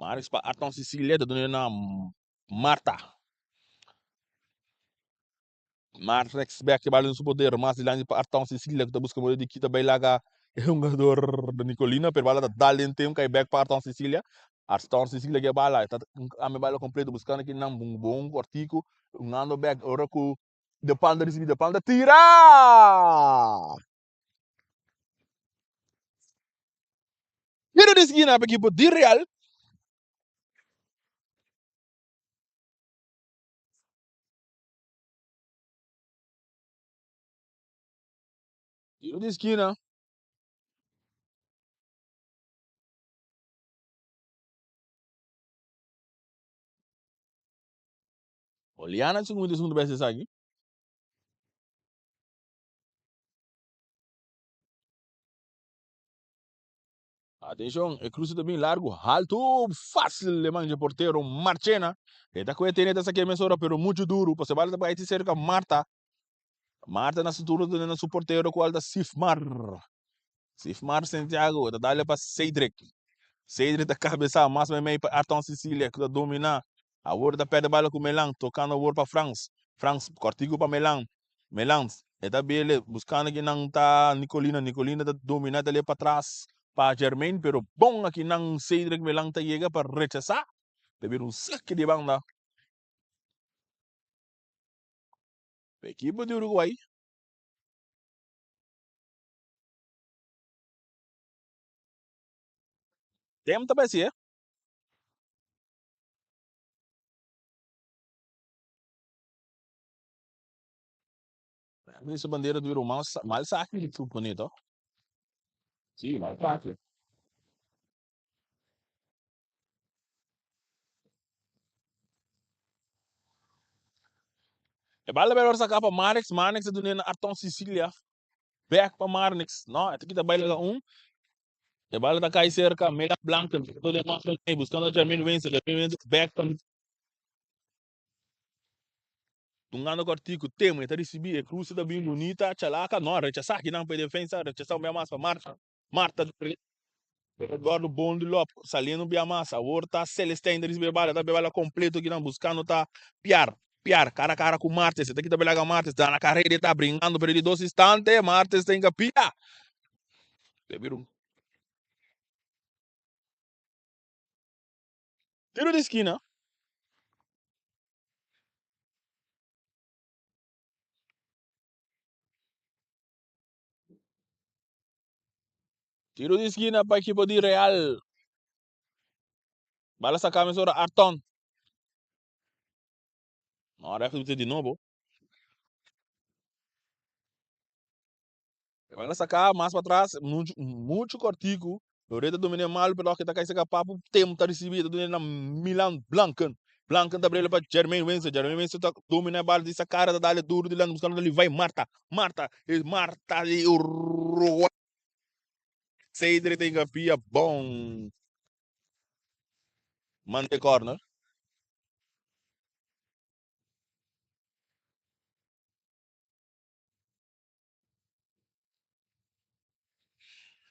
Marnix pa Arton Cecilia ta duna na Marta. Marnix bek e bala den su poder. Mas dilanti pa Arton Cecilia ku ta buska modo di kita bai laga e hungador di Nicolina. Pero bala ta dal den tem kai bek pa Arton Cecilia. Arton Cecilia ke bala ta kambia bala completo buskando kinan bon kortiku. Hungando bek ora ku De Palm ta risibi, De Palm ta tira! Tiro di skina pa ekipo di Real. Tiro di skina. Oliana su kumida segundo bes esaki. Atenshon, e cruce ta bin largo, halto, fácil le manja portero Marchena. E ta kue tene ta saké mesora, pero mucho duro. Pase bala ta bai cerca Marta. Marta na su turno ta na su portero cual ta Sifmar. Sifmar Santiago ta dale pa Cedric. Cedric ta cabeza mas meimei pa Arton Cecilia cu ta domina. Awor ta perde bala cu Melan, tocando awor pa Frans. Frans cortico pa Melan. Melan e ta bele buscando kinan ta Nicolina. Nicolina ta domina ta le patras pa Jermaine, pero bon akinan Cedric Melan ta yega pa rechasa. Ta bira un saque di banda. Ekipo di Uruguay. Tem ta bai si. Esa bandera di Roma mal saki di supone to. Sí, mal saki. E bala bai saka pa Marnix, Marnix a dune na Arton Sicilia. Back pa Marnix. No, e ta kita bai laga un. E bala ta kai cerca Mela Blanken. Buscando Jermaine Wenzel. Jermaine Wenzel back pa Tungando cortico Temo e ta ricibi e cruce ta bin bunita Chalaca no rechasa akinan pa e defensa rechasa un bia mas pa Marta Marta Eduardo bon di lop saliendo un bia mas awor ta Celestijn ta ricibi e bala ta bala completo akinan buscando ta Piar Piar cara a cara cu Martes e ta kita belaga Martes ta na carrera e ta bringando pero di dos instante Martes ta hinca pia Tiro di skina. Tiro di skina pa ekipo di Real. Bala saka mesora Arton. No, ref di nobo. Bala saka mas pa tras, mucho, mucho cortico. Loreto domina mal, pero ta kai saka papu tem ta ricibi, ta domina na Milan Blanken. Blanken ta brela pa Jermaine Wenzel. Jermaine Wenzel ta domina bala di sakara, ta dale duro dilanti buscando Levi Marta. Marta, e Marta di Uruguay. Cedric tem pia bom. Mande corner.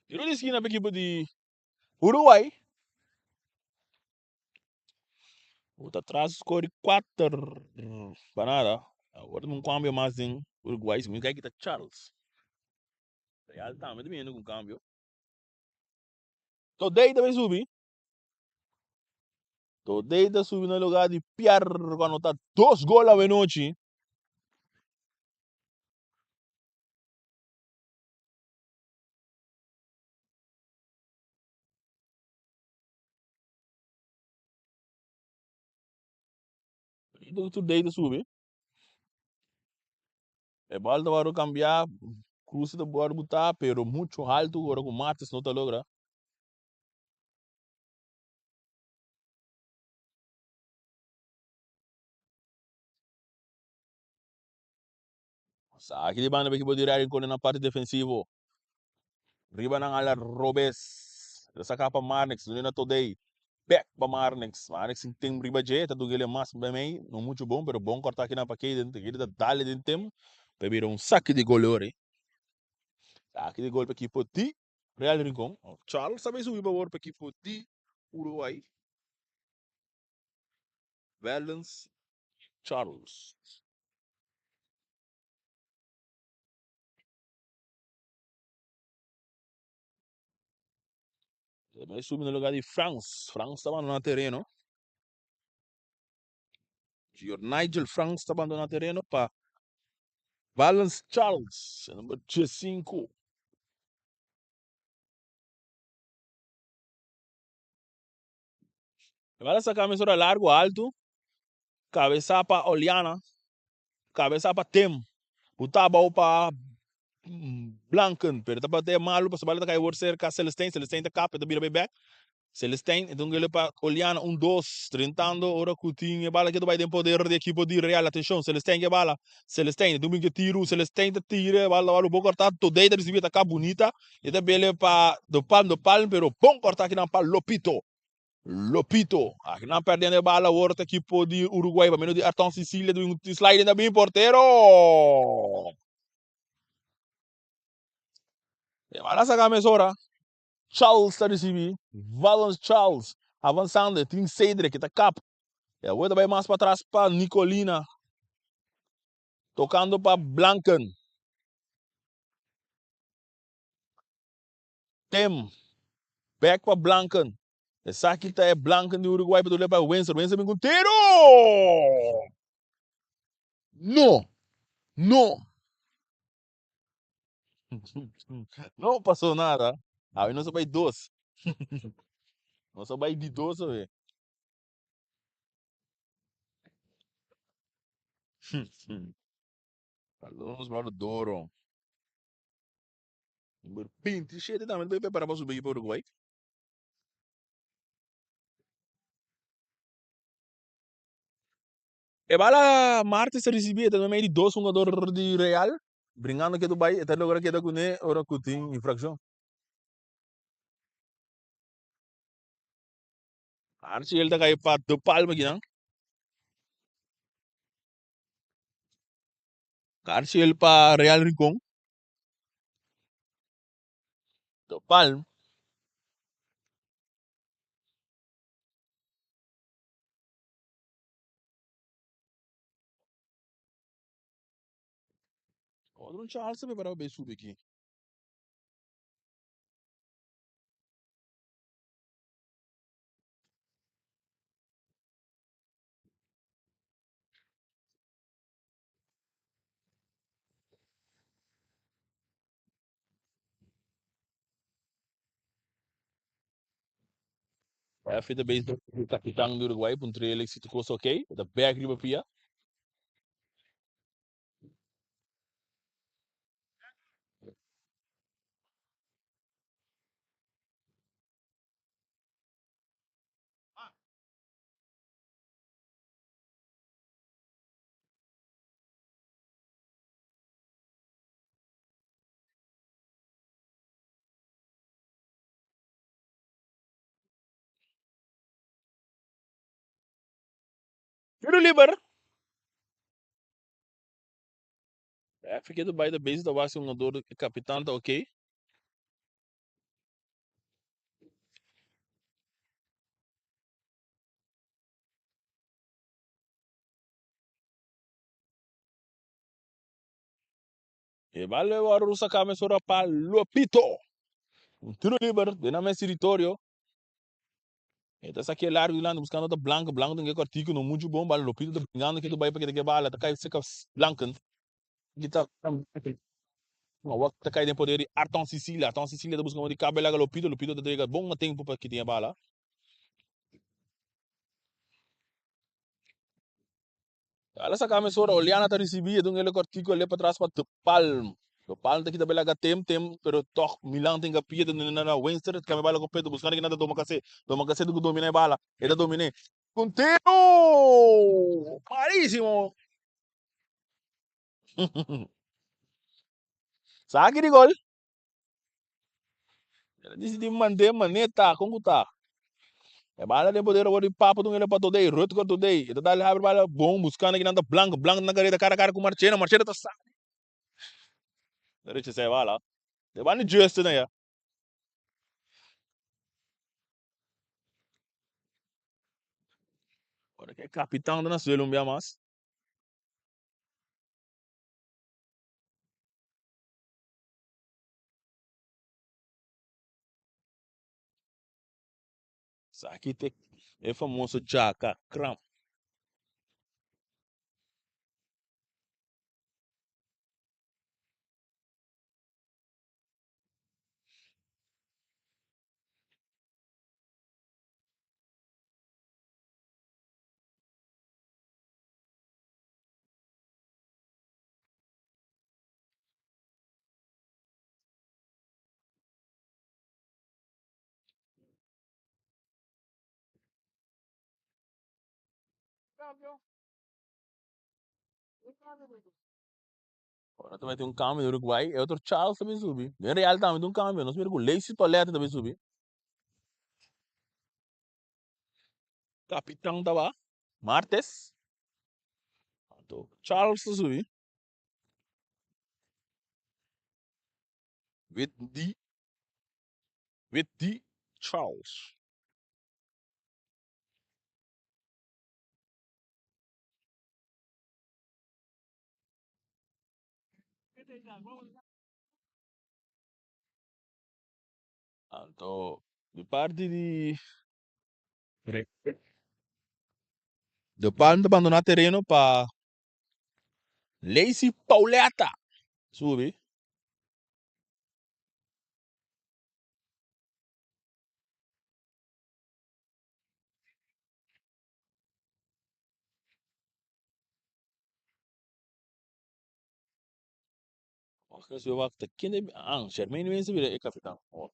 Tiro di skina pa ekipo di Uruguay. Ku ta tras score di 4 pa nada. Awor tin un cambio mas den Uruguay. Si mi kai kita Charles. Real tambe ta bini ku un cambio. Todei ta bay subi. Todei ta subi na lugar di Pierre cu anota dos gol awenochi. Todei ta subi. E bal ta wòrdu kambiá, Cruz ta wòrdu butá, pero muchu haltu ora ku Martes no ta logra. Saki di banda pa ekipo di Real Rincon na parti defensivo. Riba nan ala robes. Ta saka pa Marnix, duna na Todey. Bek pa Marnix. Marnix sin tem riba dje, ta duna mas mei. No mucho bon, pero bon corta aki nan pa Kayden. Kayden ta dale den tem pa bira un saki di gol ori. Saki di gol pa ekipo di Real Rincon. Charles ta bay subi pa awor pa ekipo di Uruguay. Valens Charles. E bai subi na lugar di Frans. Frans ta bandona tereno. Señor Nigel Frans ta bandona tereno pa Valens Charles, number 15. E bala saca mesora largo alto. Cabeza pa Oliana. Cabeza pa Tim. Buta abao pa Blanken. Pero ta bate malo pasobra bala ta cay wor cerca Celestijn. Celestijn ta kap e ta bira bay back. Celestijn e ta un gele pa Oliana. Un dos. Drentando ora cu tin e bala ke ta bay den poder di ekipo di Real. Atencion Celestijn ke bala. Celestijn e ta un bin ke tiro. Celestijn ta tira e bala ta wòrdu bon corta. Todey ta ricibi e ta kap bunita. E ta bele pa De Palm. De Palm pero bon corta akinan pa Lopito. Lopito, aki nan perdiendo e bala awor ta ekipo di Uruguay pa medio di Ayrton Sicilia di un sliding ta bin portero. E bala saca mesora. Charles ta ricibi. Valens Charles avanzando e tin Cedric ta kap. E awor ta bay mas patras pa Nicolina. Tocando pa Blanken. Tem. Bek pa Blanken. Esaki ta e Blanken di Uruguay pa dole pa Windsor. Windsor bin ku tiro! No! No! No pasó nada. Awe nos a bai dos. Nos a bai di dos awe. Saludos, brother Doro. Number 27 tambe ta prepara pa subi ekipo Uruguay. E bala Martes ta ricibi e ta na medio di dos hungador di Real. Bringando ketu bai e ta logra keda cune ora cu tin infraccion. Archie ta cay pa De Palma kinan. Archie pa Real Rincon. De Palm. Otro un Charles ta prepara pa bay subi aki. Efi ta bezig ku kapitan di Uruguay puntra el si tur kos ok. E ta bek riba pia. Tiro liber. Efi ke ta bai ta bezig ta wak si hungador e kapitan ta ok. E bal e wòrdu saká mesora pa Lopito. Un tiro liber den nan mes teritorio. E ta sakia largu dilanti buskando ta Blanco. Blanco tin ke kòrtiku no muchu bon bala. Lopito ta bringando ke ta bai pa ke ta ke bala. Ta kai seka Blanken. Ki ta Awor ta kai den poder di Arton Sicilia. Arton Sicilia ta buska un di kabe laga Lopito. Lopito ta yega bon na tempu pa kitin e bala. Ala saka mesora Oliana ta risibi e dun ele kòrtiku ale patras pa De Palm. De Palm ta kita bela laga tem tem pero tòg Milan tin kapia ta duna na Winster ta kambia bala ku Pedro buskando kinan ta Domakase. Domakase ta ku domina e bala. E ta domin'é. Ku tiro! Malísimo! Saki di gol. El a disidí mand'é maneta, kon ku ta? E bala den poder awor di Papo dun el pa Todey, Rutger Todey. E ta dal habri bala bon buskando kinan ta Blanco, Blanco na kareda kara kara ku Marchena, Marchena ta sali. Ta rechasá e bala. E bala ni Justin aya. Ora ke kapitan ta na suelo un bia mas. Esaki ta e famoso djaka kram. Ora ta bai tin un cambio di Uruguay, e otro Charles ta bin subi. Den Real tambe tin un cambio, nos mira cu Lacey Paulette ta bin subi. Capitan ta ba, Martes. Anto Charles ta subi. Wit di, wit di Charles. Anto di parti di De Palm ta bandona tereno pa Lacey Pauletta subi. Wacht eens, wacht. Kende, ah, Jermaine Winse bira e kapitan. Oh.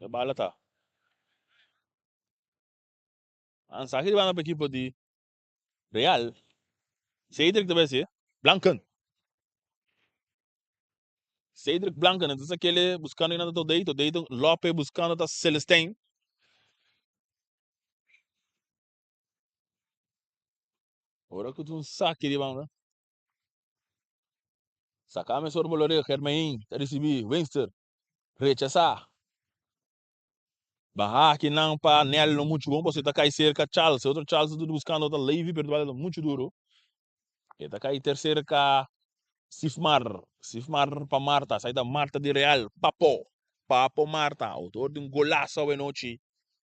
E bala ta. Ansaki di banda pa ekipo di Real. Cedric ta bai si. Blanken. Cedric Blanken, entonces aquele buscando ainda Todei, Todei Lope buscando ta Celestijn. Ora ku un saque di banda. Saca mesor boloreo, Germain ta ricibi, Winster rechasa. Baha aki nan pa Nel no mucho bon, pasobra e ta kai cerca Charles. E otro Charles ta buscando ta Levy, pero ta mucho duro. E ta kai ter cerca Sifmar. Sifmar pa Marta. Sai ta Marta di Real. Papo. Papo Marta, autor di un golazo awe nochi.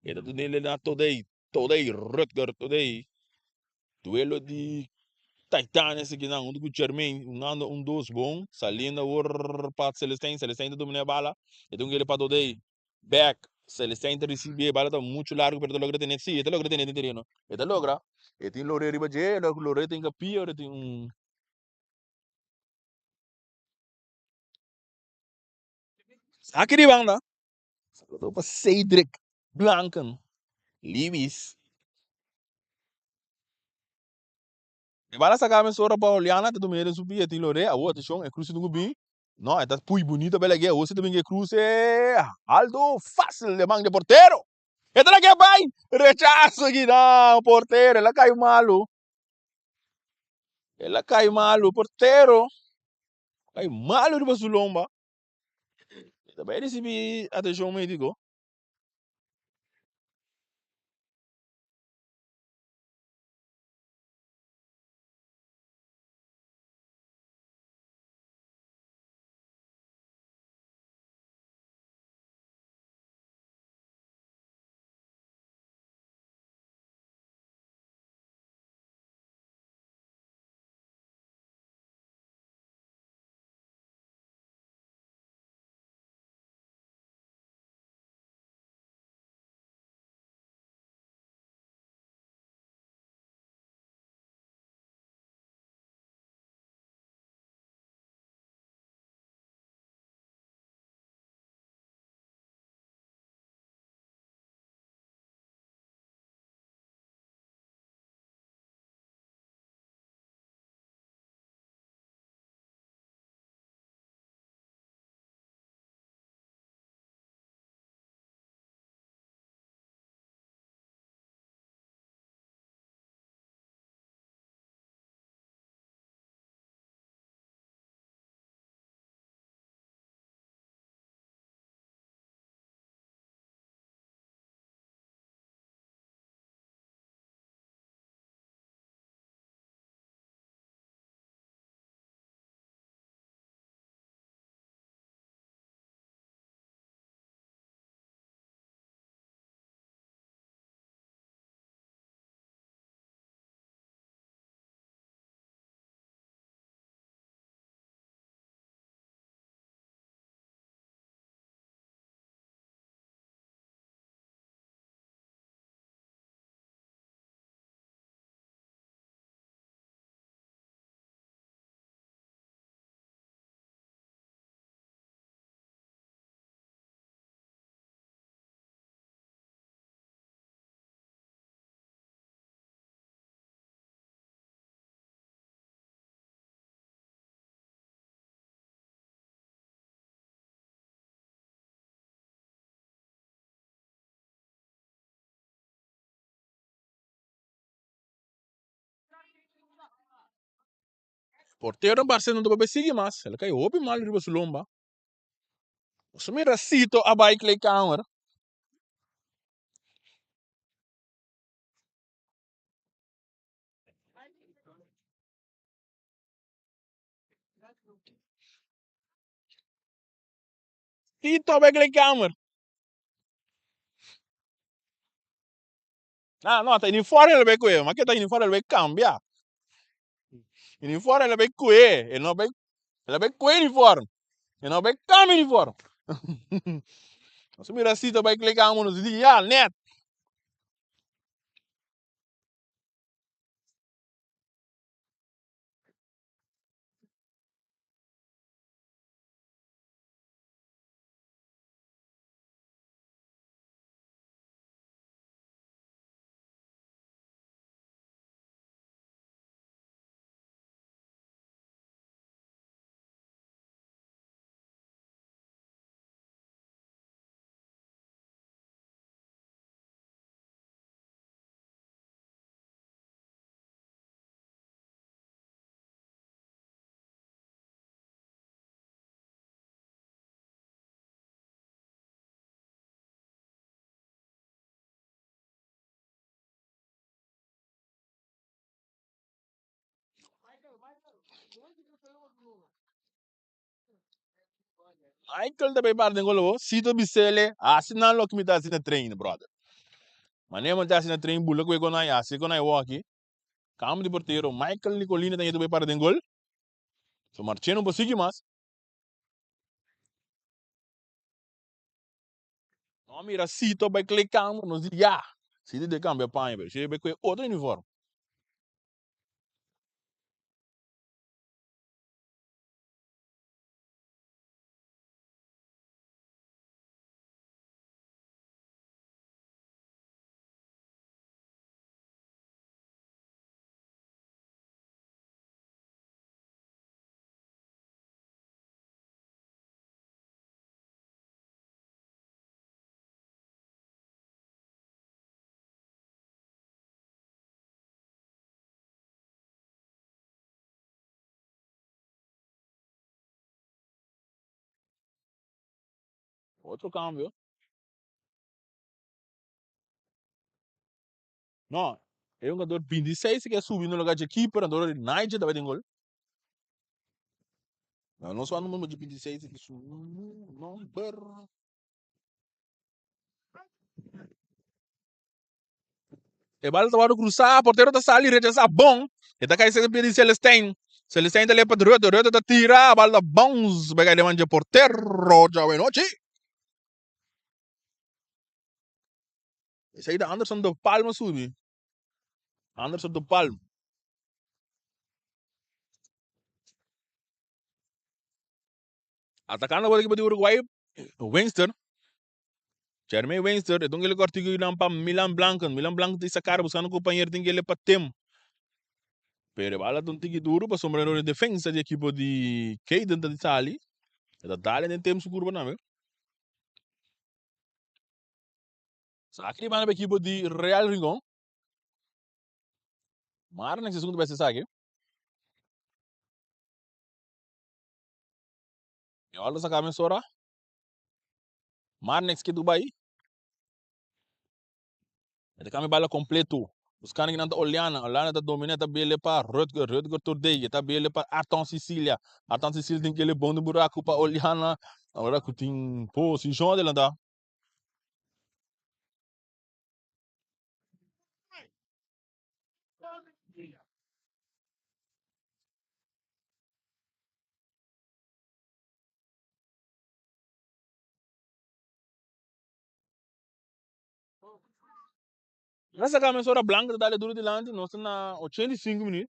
E ta dunele na Todey. Todey, Rutger Todey. Duelo di Titanes aki nan hunto ku Jermaine hungando un dos bon. Saliendo awor pa Celestijn. Celestijn ta domina e bala. E ta un kere pa Dodey. Back. Celestijn ta ricibi e bala ta mucho largo pero ta logra tene. Si, e ta logra tene den tereno. E ta logra. E tin Lore riba dje. Lore tin kapia ora tin un. Aki di banda. Saludo pa Cedric Blanken. Lewis. E bala saca mesora pa Oliana ta domina den su pia tin Lore awo atencion e cruce tin bin no e ta pui bunito bela ge awo si ta bin e cruce alto facil de man de portero e ta lage bay rechazo aki nan portero el a cay malo el a cay malo portero cay malo riba su lomba e ta bay ricibi atencion medico. Portero parse no ta por sigui mas. El a kai hopi mal riba su lomba. Nos a mira Sito a bai kleedkamer. Sito a bai kleedkamer. Ah, no, ta uniforme el a bai kohe. Ma ke ta uniforme el a bai kambia. Uniforme el a bai kohe. El no bai, el a bai kohe uniforme. El no bai kambia uniforme. Nos a mira Sito bai kleedkamer, nos di, ya, net. Michael ta bay para den gol awo. Sito bisele, hasi nan loke mi ta hasi na train, brother. Manera mi ta hasi na train, bula ku e konai, hasi e konai woki. Cambio di portero, Michael Nicolini ta bay para den gol. So Marcheno por sigui mas. No mira Sito bay kleedkamer, nos di ya. Sito de cambia paña, pero Sito bay koe otro uniform. Otro cambio. No, e hungador 26 ke subi no lugar dje keeper, anto Nigel tabata den gol. No, no sa numero dje 26 ki su number. E bal ta wòrdu krusá, portero ta sali, rechasá bon. E ta kai serka pia di Celestijn. Celestijn ta lepa Rutte, Rutte ta tira, bal ta bounce bai kai den man dje portero djawe nochi. Esei ta Anderson de Palma subi. Anderson de Palma. Atakando por ekipo di Uruguay, Winster. Jeremy Winster, e tin kele kòrtiku nan pa Milan Blanken. Milan Blanken tin sakar buskando kompañero, tin kele pa Tim. Pero e bala ta un tiki duru pasobra e defensa di ekipo di Caden ta di sali. E ta dale den Tim su kurpa tambe. Saki di banda pa ekipo di Real Rincon. Marnex esun ku ta besti esaki. E ora ta saka mesora. Marnex ke Dubai. E ta kambia bala kompleto. Buskando kinan ta Oliana. Oliana ta domina, ta bele pa Rutger. Rutger Tordey. Ta bele pa Arton Sicilia. Arton Sicilia tin kele bon di buraku pa Oliana. Ora ku tin posishon adelantá. Nasa kame ora Blanca ta dale duro dilanti, nos ta na 85 minuut.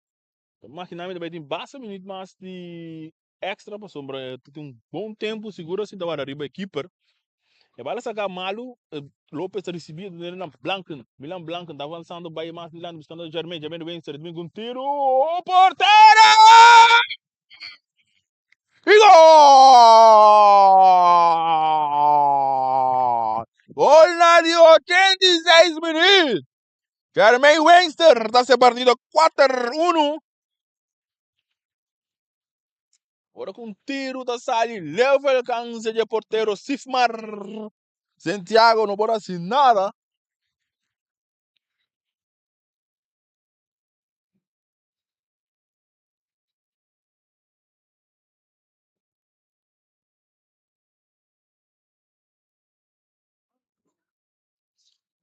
Ta imagina mi ta bai tin basta minuut mas di extra pasobra e ta tin un bon tempo sigur asi ta wara riba e keeper. E bala saka malu, Lopez ta ricibi e ta na Blanken. Milan Blanken ta avanzando bai mas dilanti buscando Jermaine, Jermaine Winster, ta bin cu un tiro, portero! Y gol! Gol na di 86 minuut. Jermaine Wengster ta haci partido 4-1. Ora ku un tiru ta sali leu for alkanse dje portero Sifmar Santiago no por hasi nada.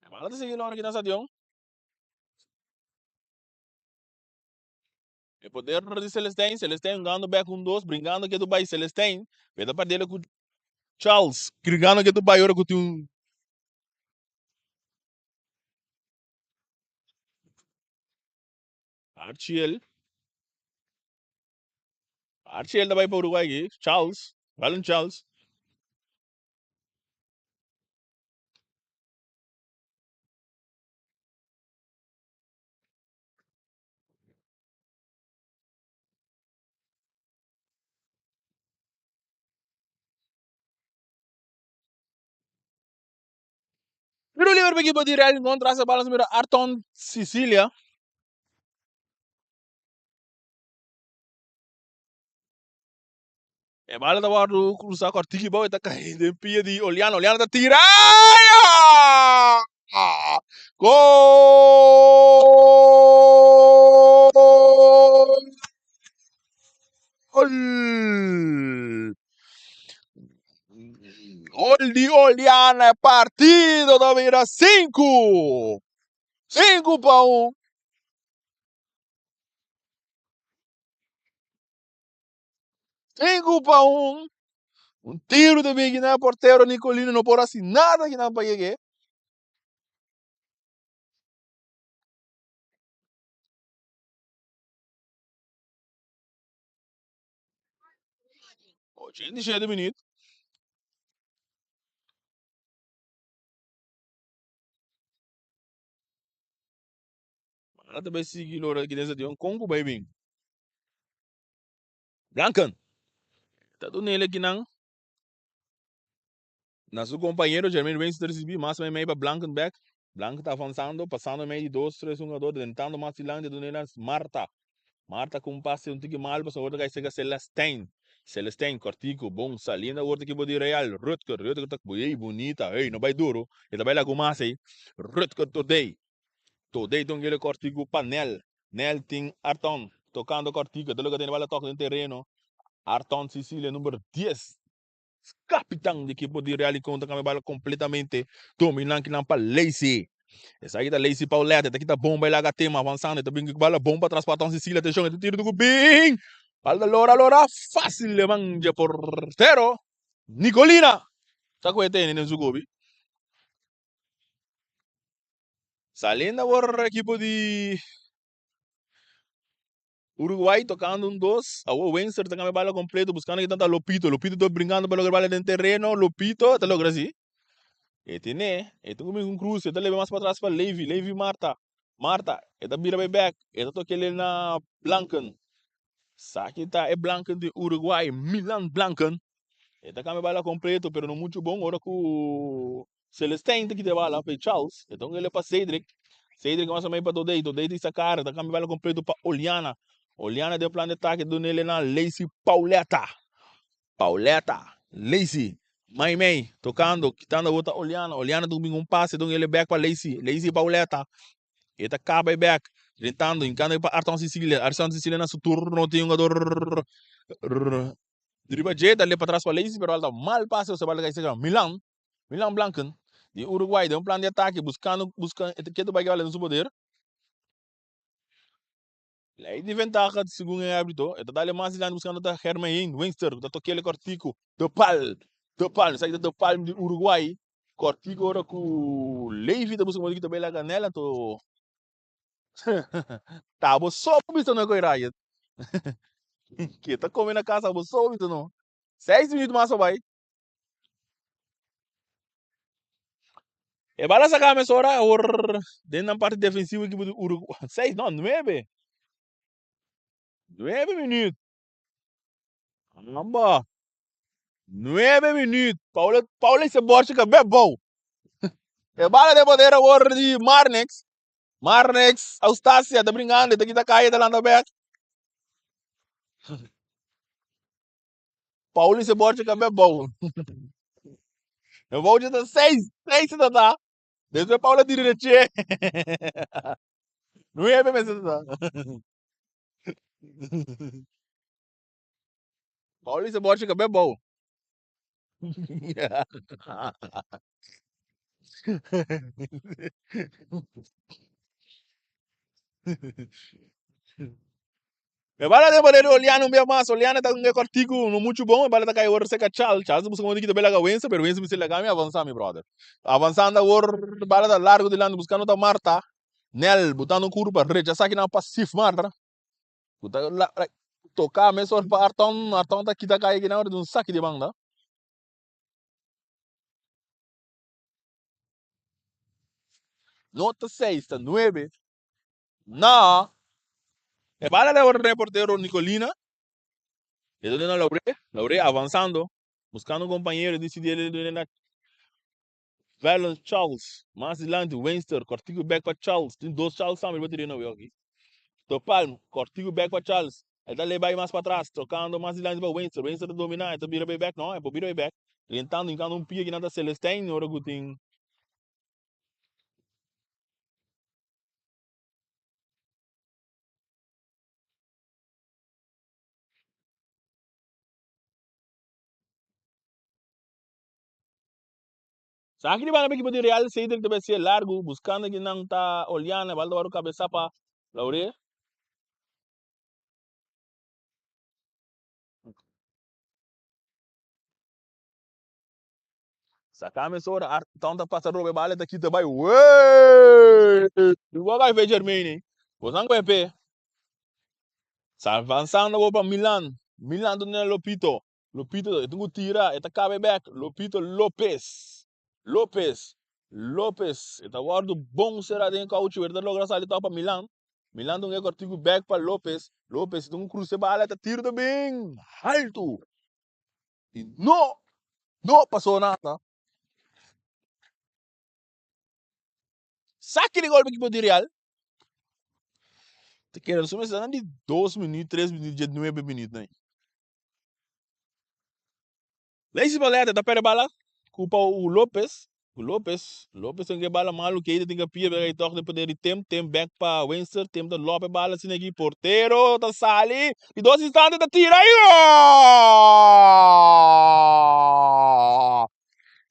E bala ta sigui lora aki na stadion. E poder di Celestijn, Celestijn hungando bek un dos, bringando ketu bai Celestijn, pe ta perdele ku Charles, krigando ketu bai ora ku tin un Archiel. Archiel ta bai pa Uruguay aki, Charles, Wellon Charles. Tiro libre pa equipo di Real Rincon tras e bala mira Arton Sicilia. E bala ta wòrdu krusá kòrtiki bou e ta kai den pia di Oliano. Oliano ta tira! Gol! Gol di Oliano e partido ta bira 5. 5-1. 5-1. Un tiro de big na portero Nicolino no por hasi nada que nan pa llegue. 87 minuut. Mara ta bai sigui lora aki den stadion kon ku bai bin. Blanken ta duna el akinan na su kompañero Jermaine Waynes ta risibí mas meimei pa Blanken bek. Blanken ta avansando, pasando mei di dos, tres hungador, drentando mas dilanti ta duna el na Marta. Marta ku un pase un tiki malu pasobra awor ta kai serka Celestijn. Celestijn kòrtiku, bon saliendo awor ta ekipo di Real. Rutger, Rutger ta ey bunita, ey no bai duru, e ta bai lagu mas ey. Rutger Todey, Todey ta un kere kòrtiku pa Nel. Nel tin Arton tokando kòrtiku, e ta logra tene bala tòk den tereno. Arton Cecilia number dies, kapitan di ekipo di Real Rincon ta kambia bala kompletamente dominan kinan pa Lacey. Esaki ta Lacey Paulette, e ta kita bomba e laga tema avansando, e ta bin ku bala bon pa tras pa Arton Cecilia, atenshon e ta tira tuku bin! Bala ta lora lora fásil e man dje portero Nicolina ta ku e tene den su gobi. Saliendo awor ekipo di Uruguay tocando un dos. Awor Winster ta cambia bala completo buscando ki tanta Lopito. Lopito ta brincando pa logra bala den terreno. Lopito ta logra si. E tene, e ta cuminsa un cruce, e ta lebe mas pa atras pa Levy, Levy Marta. Marta, e ta bira bay back, e ta toca el na Blanken. Saki ta e Blanken di Uruguay, Milan Blanken. E ta cambia bala completo, pero no mucho bon ora cu Celestijn ta kita e bala pa Charles, e ta un ele pa Cedric, Cedric mas o menos pa Dodey, Dodey ta isa kara, ta kambia bala kompleto pa Oliana, Oliana den plan di atake duna ele na Lacey Pauletta, Pauletta, Lacey, mei mei, tokando, kitando awor ta Oliana, Oliana ta bin un pase, duna ele bek pa Lacey, Lacey Pauletta, e ta kaba e bek, rentando, hinkando pa Arton Cecilia, Arton Cecilia na su turno tin hungador riba dje, ta le patras pa Lacey, pero bala ta mal pase, ose bala ta kai serka Milan. Milan Blanken di Uruguay den un plan di atake buscando busca e ta ketu bai bala den su poder. Lei di ventaha segun e arbitro e ta dale mas dilanti buscando ta Germain Winster ta tokele cortico de pal de pal esaki ta de pal di Uruguay cortico ora cu Levy ta busca modo ki ta bai laga nel anto ta bo so bisa no koy raya ke ta come na casa bo so bisa no 6 minuut mas pa bai. E bala saca mesora awor den nan parti defensivo equipo di Uruguay. Seis, no, nuebe. Nuebe minuut. Amba. Nuebe minuut. Paula, Paula se borcha ka bou. E bala de poder awor di Marnix. Marnix, Austasia, ta bringando, ta kita calle, ta landa back. Pauli se borchi ka be bou. E bouchi ta seis, seis ta ta. Despues Paula tira de che. Nueve mester ta. Pauli se borchi ka be bou. E bala den poder di Oliana un bia mas. Oliana ta un kortiku no muchu bon. E bala ta kai awor serka Charles. Charles ta buska modo di kita bela ka Wense, pero Wense mester laga mi avansa mi brother. Avansando awor bala ta largo dilanti buskando ta Marta. Nel botando un kurpa rechasa kinan pa Sif Marta. Ku ta toka mesora pa Arton. Arton ta kita kai kinan ora di un saki di banda. No ta seis, ta nuebe. No. E bala ta ora reportero Nicolina. E ta duna Lauré. Lauré avanzando. Buscando un compañero. Decidi ele duna na Valon Charles. Mas dilanti Weinster. Cortico back pa Charles. Tin dos Charles tambe riba tereno awe aki. Topal. Cortico back pa Charles. E ta leba mas pa tras. Tocando mas dilanti pa Weinster. Weinster ta domina. E ta bira bay back. No, e por bira bay back. Rentando hincando un pia kinan ta Celestijn. Ora cu tin. Sa aki di banda pa ekipo di Real Cedric ta bai ser largu buscando ki nan ta Oliana bal ta wòrdu kabesa pa Lauré. Saka mesora Arton ta pasa roba e bala ta kita bai wee! Bo bai fe Jermaine. Bo san ku e pe. Sa avansando bo pa Milan. Milan ta duna Lopito. Lopito e tin ku tira e ta kaba e bek. Lopito Lopez. Lopez. Lopez e ta wòrdu bon sera den e kouchi pero e ta logra sali tòg pa Milan. Milan ta un e kòrtiku bek pa Lopez. Lopez e tin ku krusa e bala e ta tira ta bin haltu. I no, no pasó nada. Saki di gol pa ekipo di Real. Ta keda su mester di dos minuut, tres minuut, dje nuebe minuut nan. Lacey Valete ta perde bala ku pa Hugo Lopez. Hugo Lopez, Lopez tin ke bala malu keita tin ke pia pero e tok den poder di Tim. Tim back pa Winster. Tim ta lope bala asina aki. Portero ta sali. Di dos instante ta tira y gol!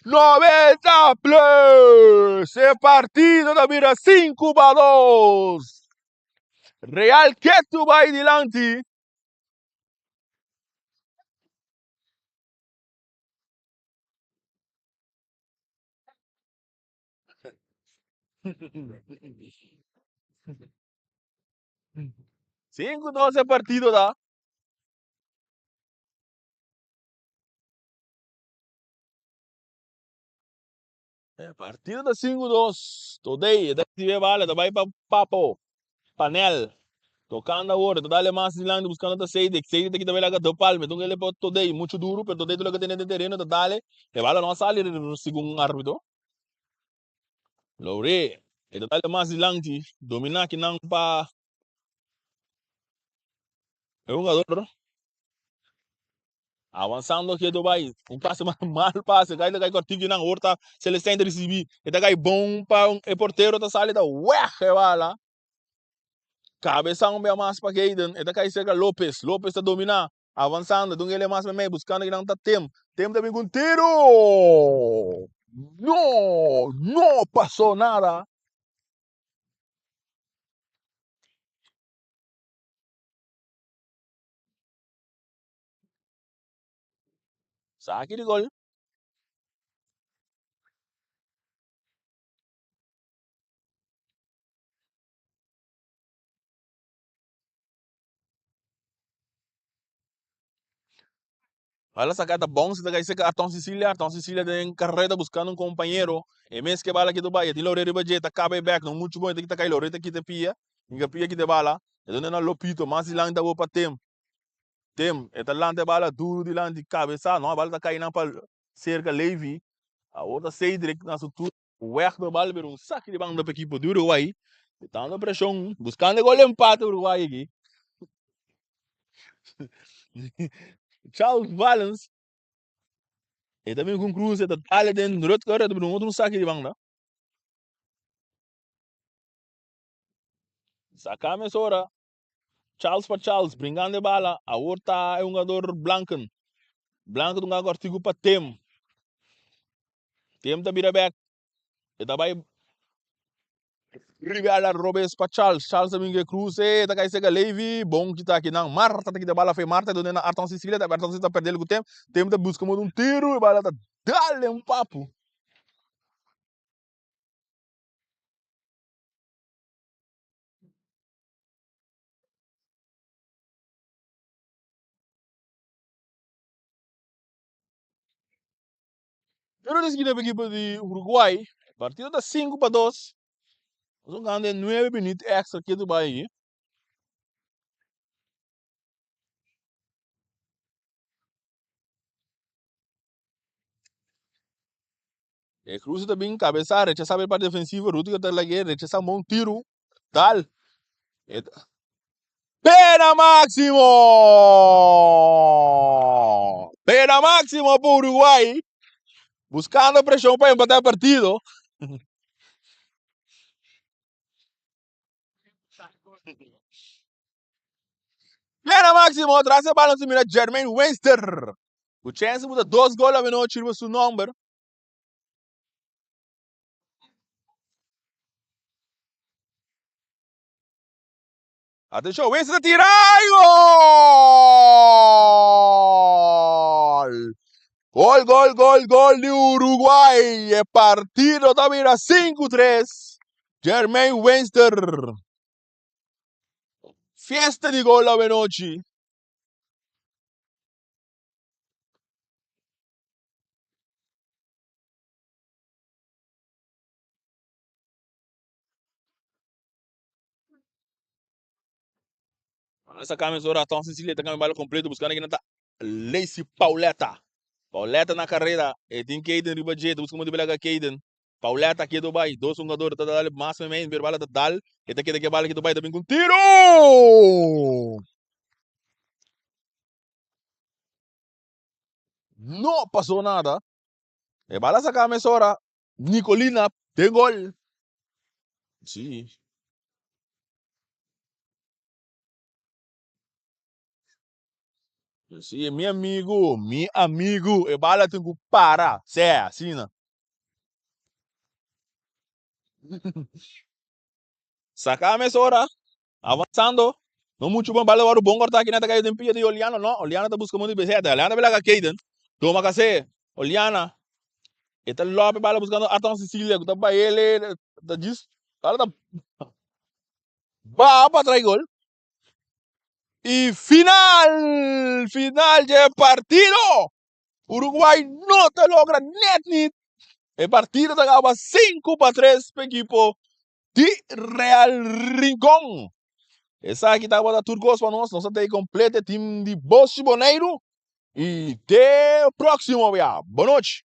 90 plus! E partido ta bira 5-2. Real ketu bai dilanti. 5-2 e partido ta. E partido ta 5-2. Today e ta recibe bala, ta bai pa Papo. Panel. Tocando awor, ta dale mas dilanti buscando ta Seidek. Seidek ta kita bela ka De Palme. Tung ele pa Today, mucho duro, pero Today ta loke tene den tereno, ta dale. E bala no a sali segun arbitro. Lore, e ta dale mas dilanti, domina kinan pa e hugador. Avanzando aki do bai, un pase mas mal pase, kai ta kai kortiku kinan, awor ta Celestijn ta risibi, e ta kai bon pa e portero ta sali ta weg e bala. Kabesa un bia mas pa Kayden, e ta kai serka Lopez, Lopez ta domina, avanzando, dun ele mas memey, buskando kinan ta Tim, Tim ta bin ku un tiro! No, no pasó nada. Saki di gol. Bala saca ta bon, si ta cai seca Arton Cecilia, Arton Cecilia den carrera buscando un compañero. E mes ke bala kita bai, tin Lore riba dje, ta caba e back, no mucho bon, ta cai Lore ta kita pia, inga pia kita bala. E donde na Lopito, mas dilanti ta bo pa Tem. Tem, e ta lanta e bala duro dilanti, cabeza, no, a bala ta cai na pa cerca Levi. Awor ta Cedric na su tur. Weg do bal pero un saki di banda pa ekipo di Uruguay. Botando preshon, buskando e gol empate Uruguay aki. Charles Valens. E ta bin ku un krus, e ta dale den Rutger, e ta bira un otro un saki di banda. Saka mesora. Charles pa Charles, bringando e bala. Awor ta e hungador Blanken. Blanken ta hunga kòrtiku pa Tim. Tim ta bira bèk. E ta bai riba ala robes pa Charles. Charles ta bin ku e krus. E ta kai seka Levi. Bon kita akinan. Marta ta kita bala af'e. Marta done na Arton Sicilia. Arton Sicilia ta pèrdel ku Tim. Tim ta buska modo un tiru. E bala ta dal den papu. Pero di esquina pa equipo di Uruguay, partido ta 5-2. Nos a gana den 9 minuut extra ketu bai aki. E cruce ta bin cabeza, rechasa pa e parte defensivo, Rudiger ta lag'é, rechasa un bon tiru, dal. E ta- Pena máximo! Pena máximo pa Uruguay, buscando presión pa empatá e partido. Pena máximo, tras e balon si mira Jermaine Weinster. Ku chance buta dos gol avenochi riba su nomber. Atenshon, Weinster ta tira y gol! Gol, gol, gol, gol di Uruguay. E partido ta bira 5-3. Jermaine Weinster. Fiesta di gol avenochi. Esa cambia ora Tom Cecilia ta cambia bala completo buscando quien ta Lacey Pauletta. Pauletta na carrera e tin Kaden riba dje ta busca modo belaga Kaden. Pauletta kedo bai dos hungador ta dale mas meimei pero bala ta dal e ta keda ke bala kedo bai ta bin con tiro. No pasó nada. E bala saca mesora Nicolina den gol. Sí. Sí, mi amigo, mi amigo, e bala tin ku para. Sea, asina. Saca mesora. Avanzando. No mucho bon bala wòrdu bon kòrtá aki nan ta kai den pia di Oliana. No, Oliana ta buska mundu di beseta. Oliana ta belaga Kaden. Toma kasé. Oliana. E ta lòp e bala buskando Arton Cecilia ku ta bai ele. Ta djis. Bala ta baha pa trai gol. I final! Final dje partido! Uruguay no ta logra net nit. E partido ta kaba 5-3 pa ekipo di Real Rincon. Esaki tabata tur kos pa nos. Nos a tei kompleto e team di Boshi Boneiru. I te próksimo bia. Bonochi.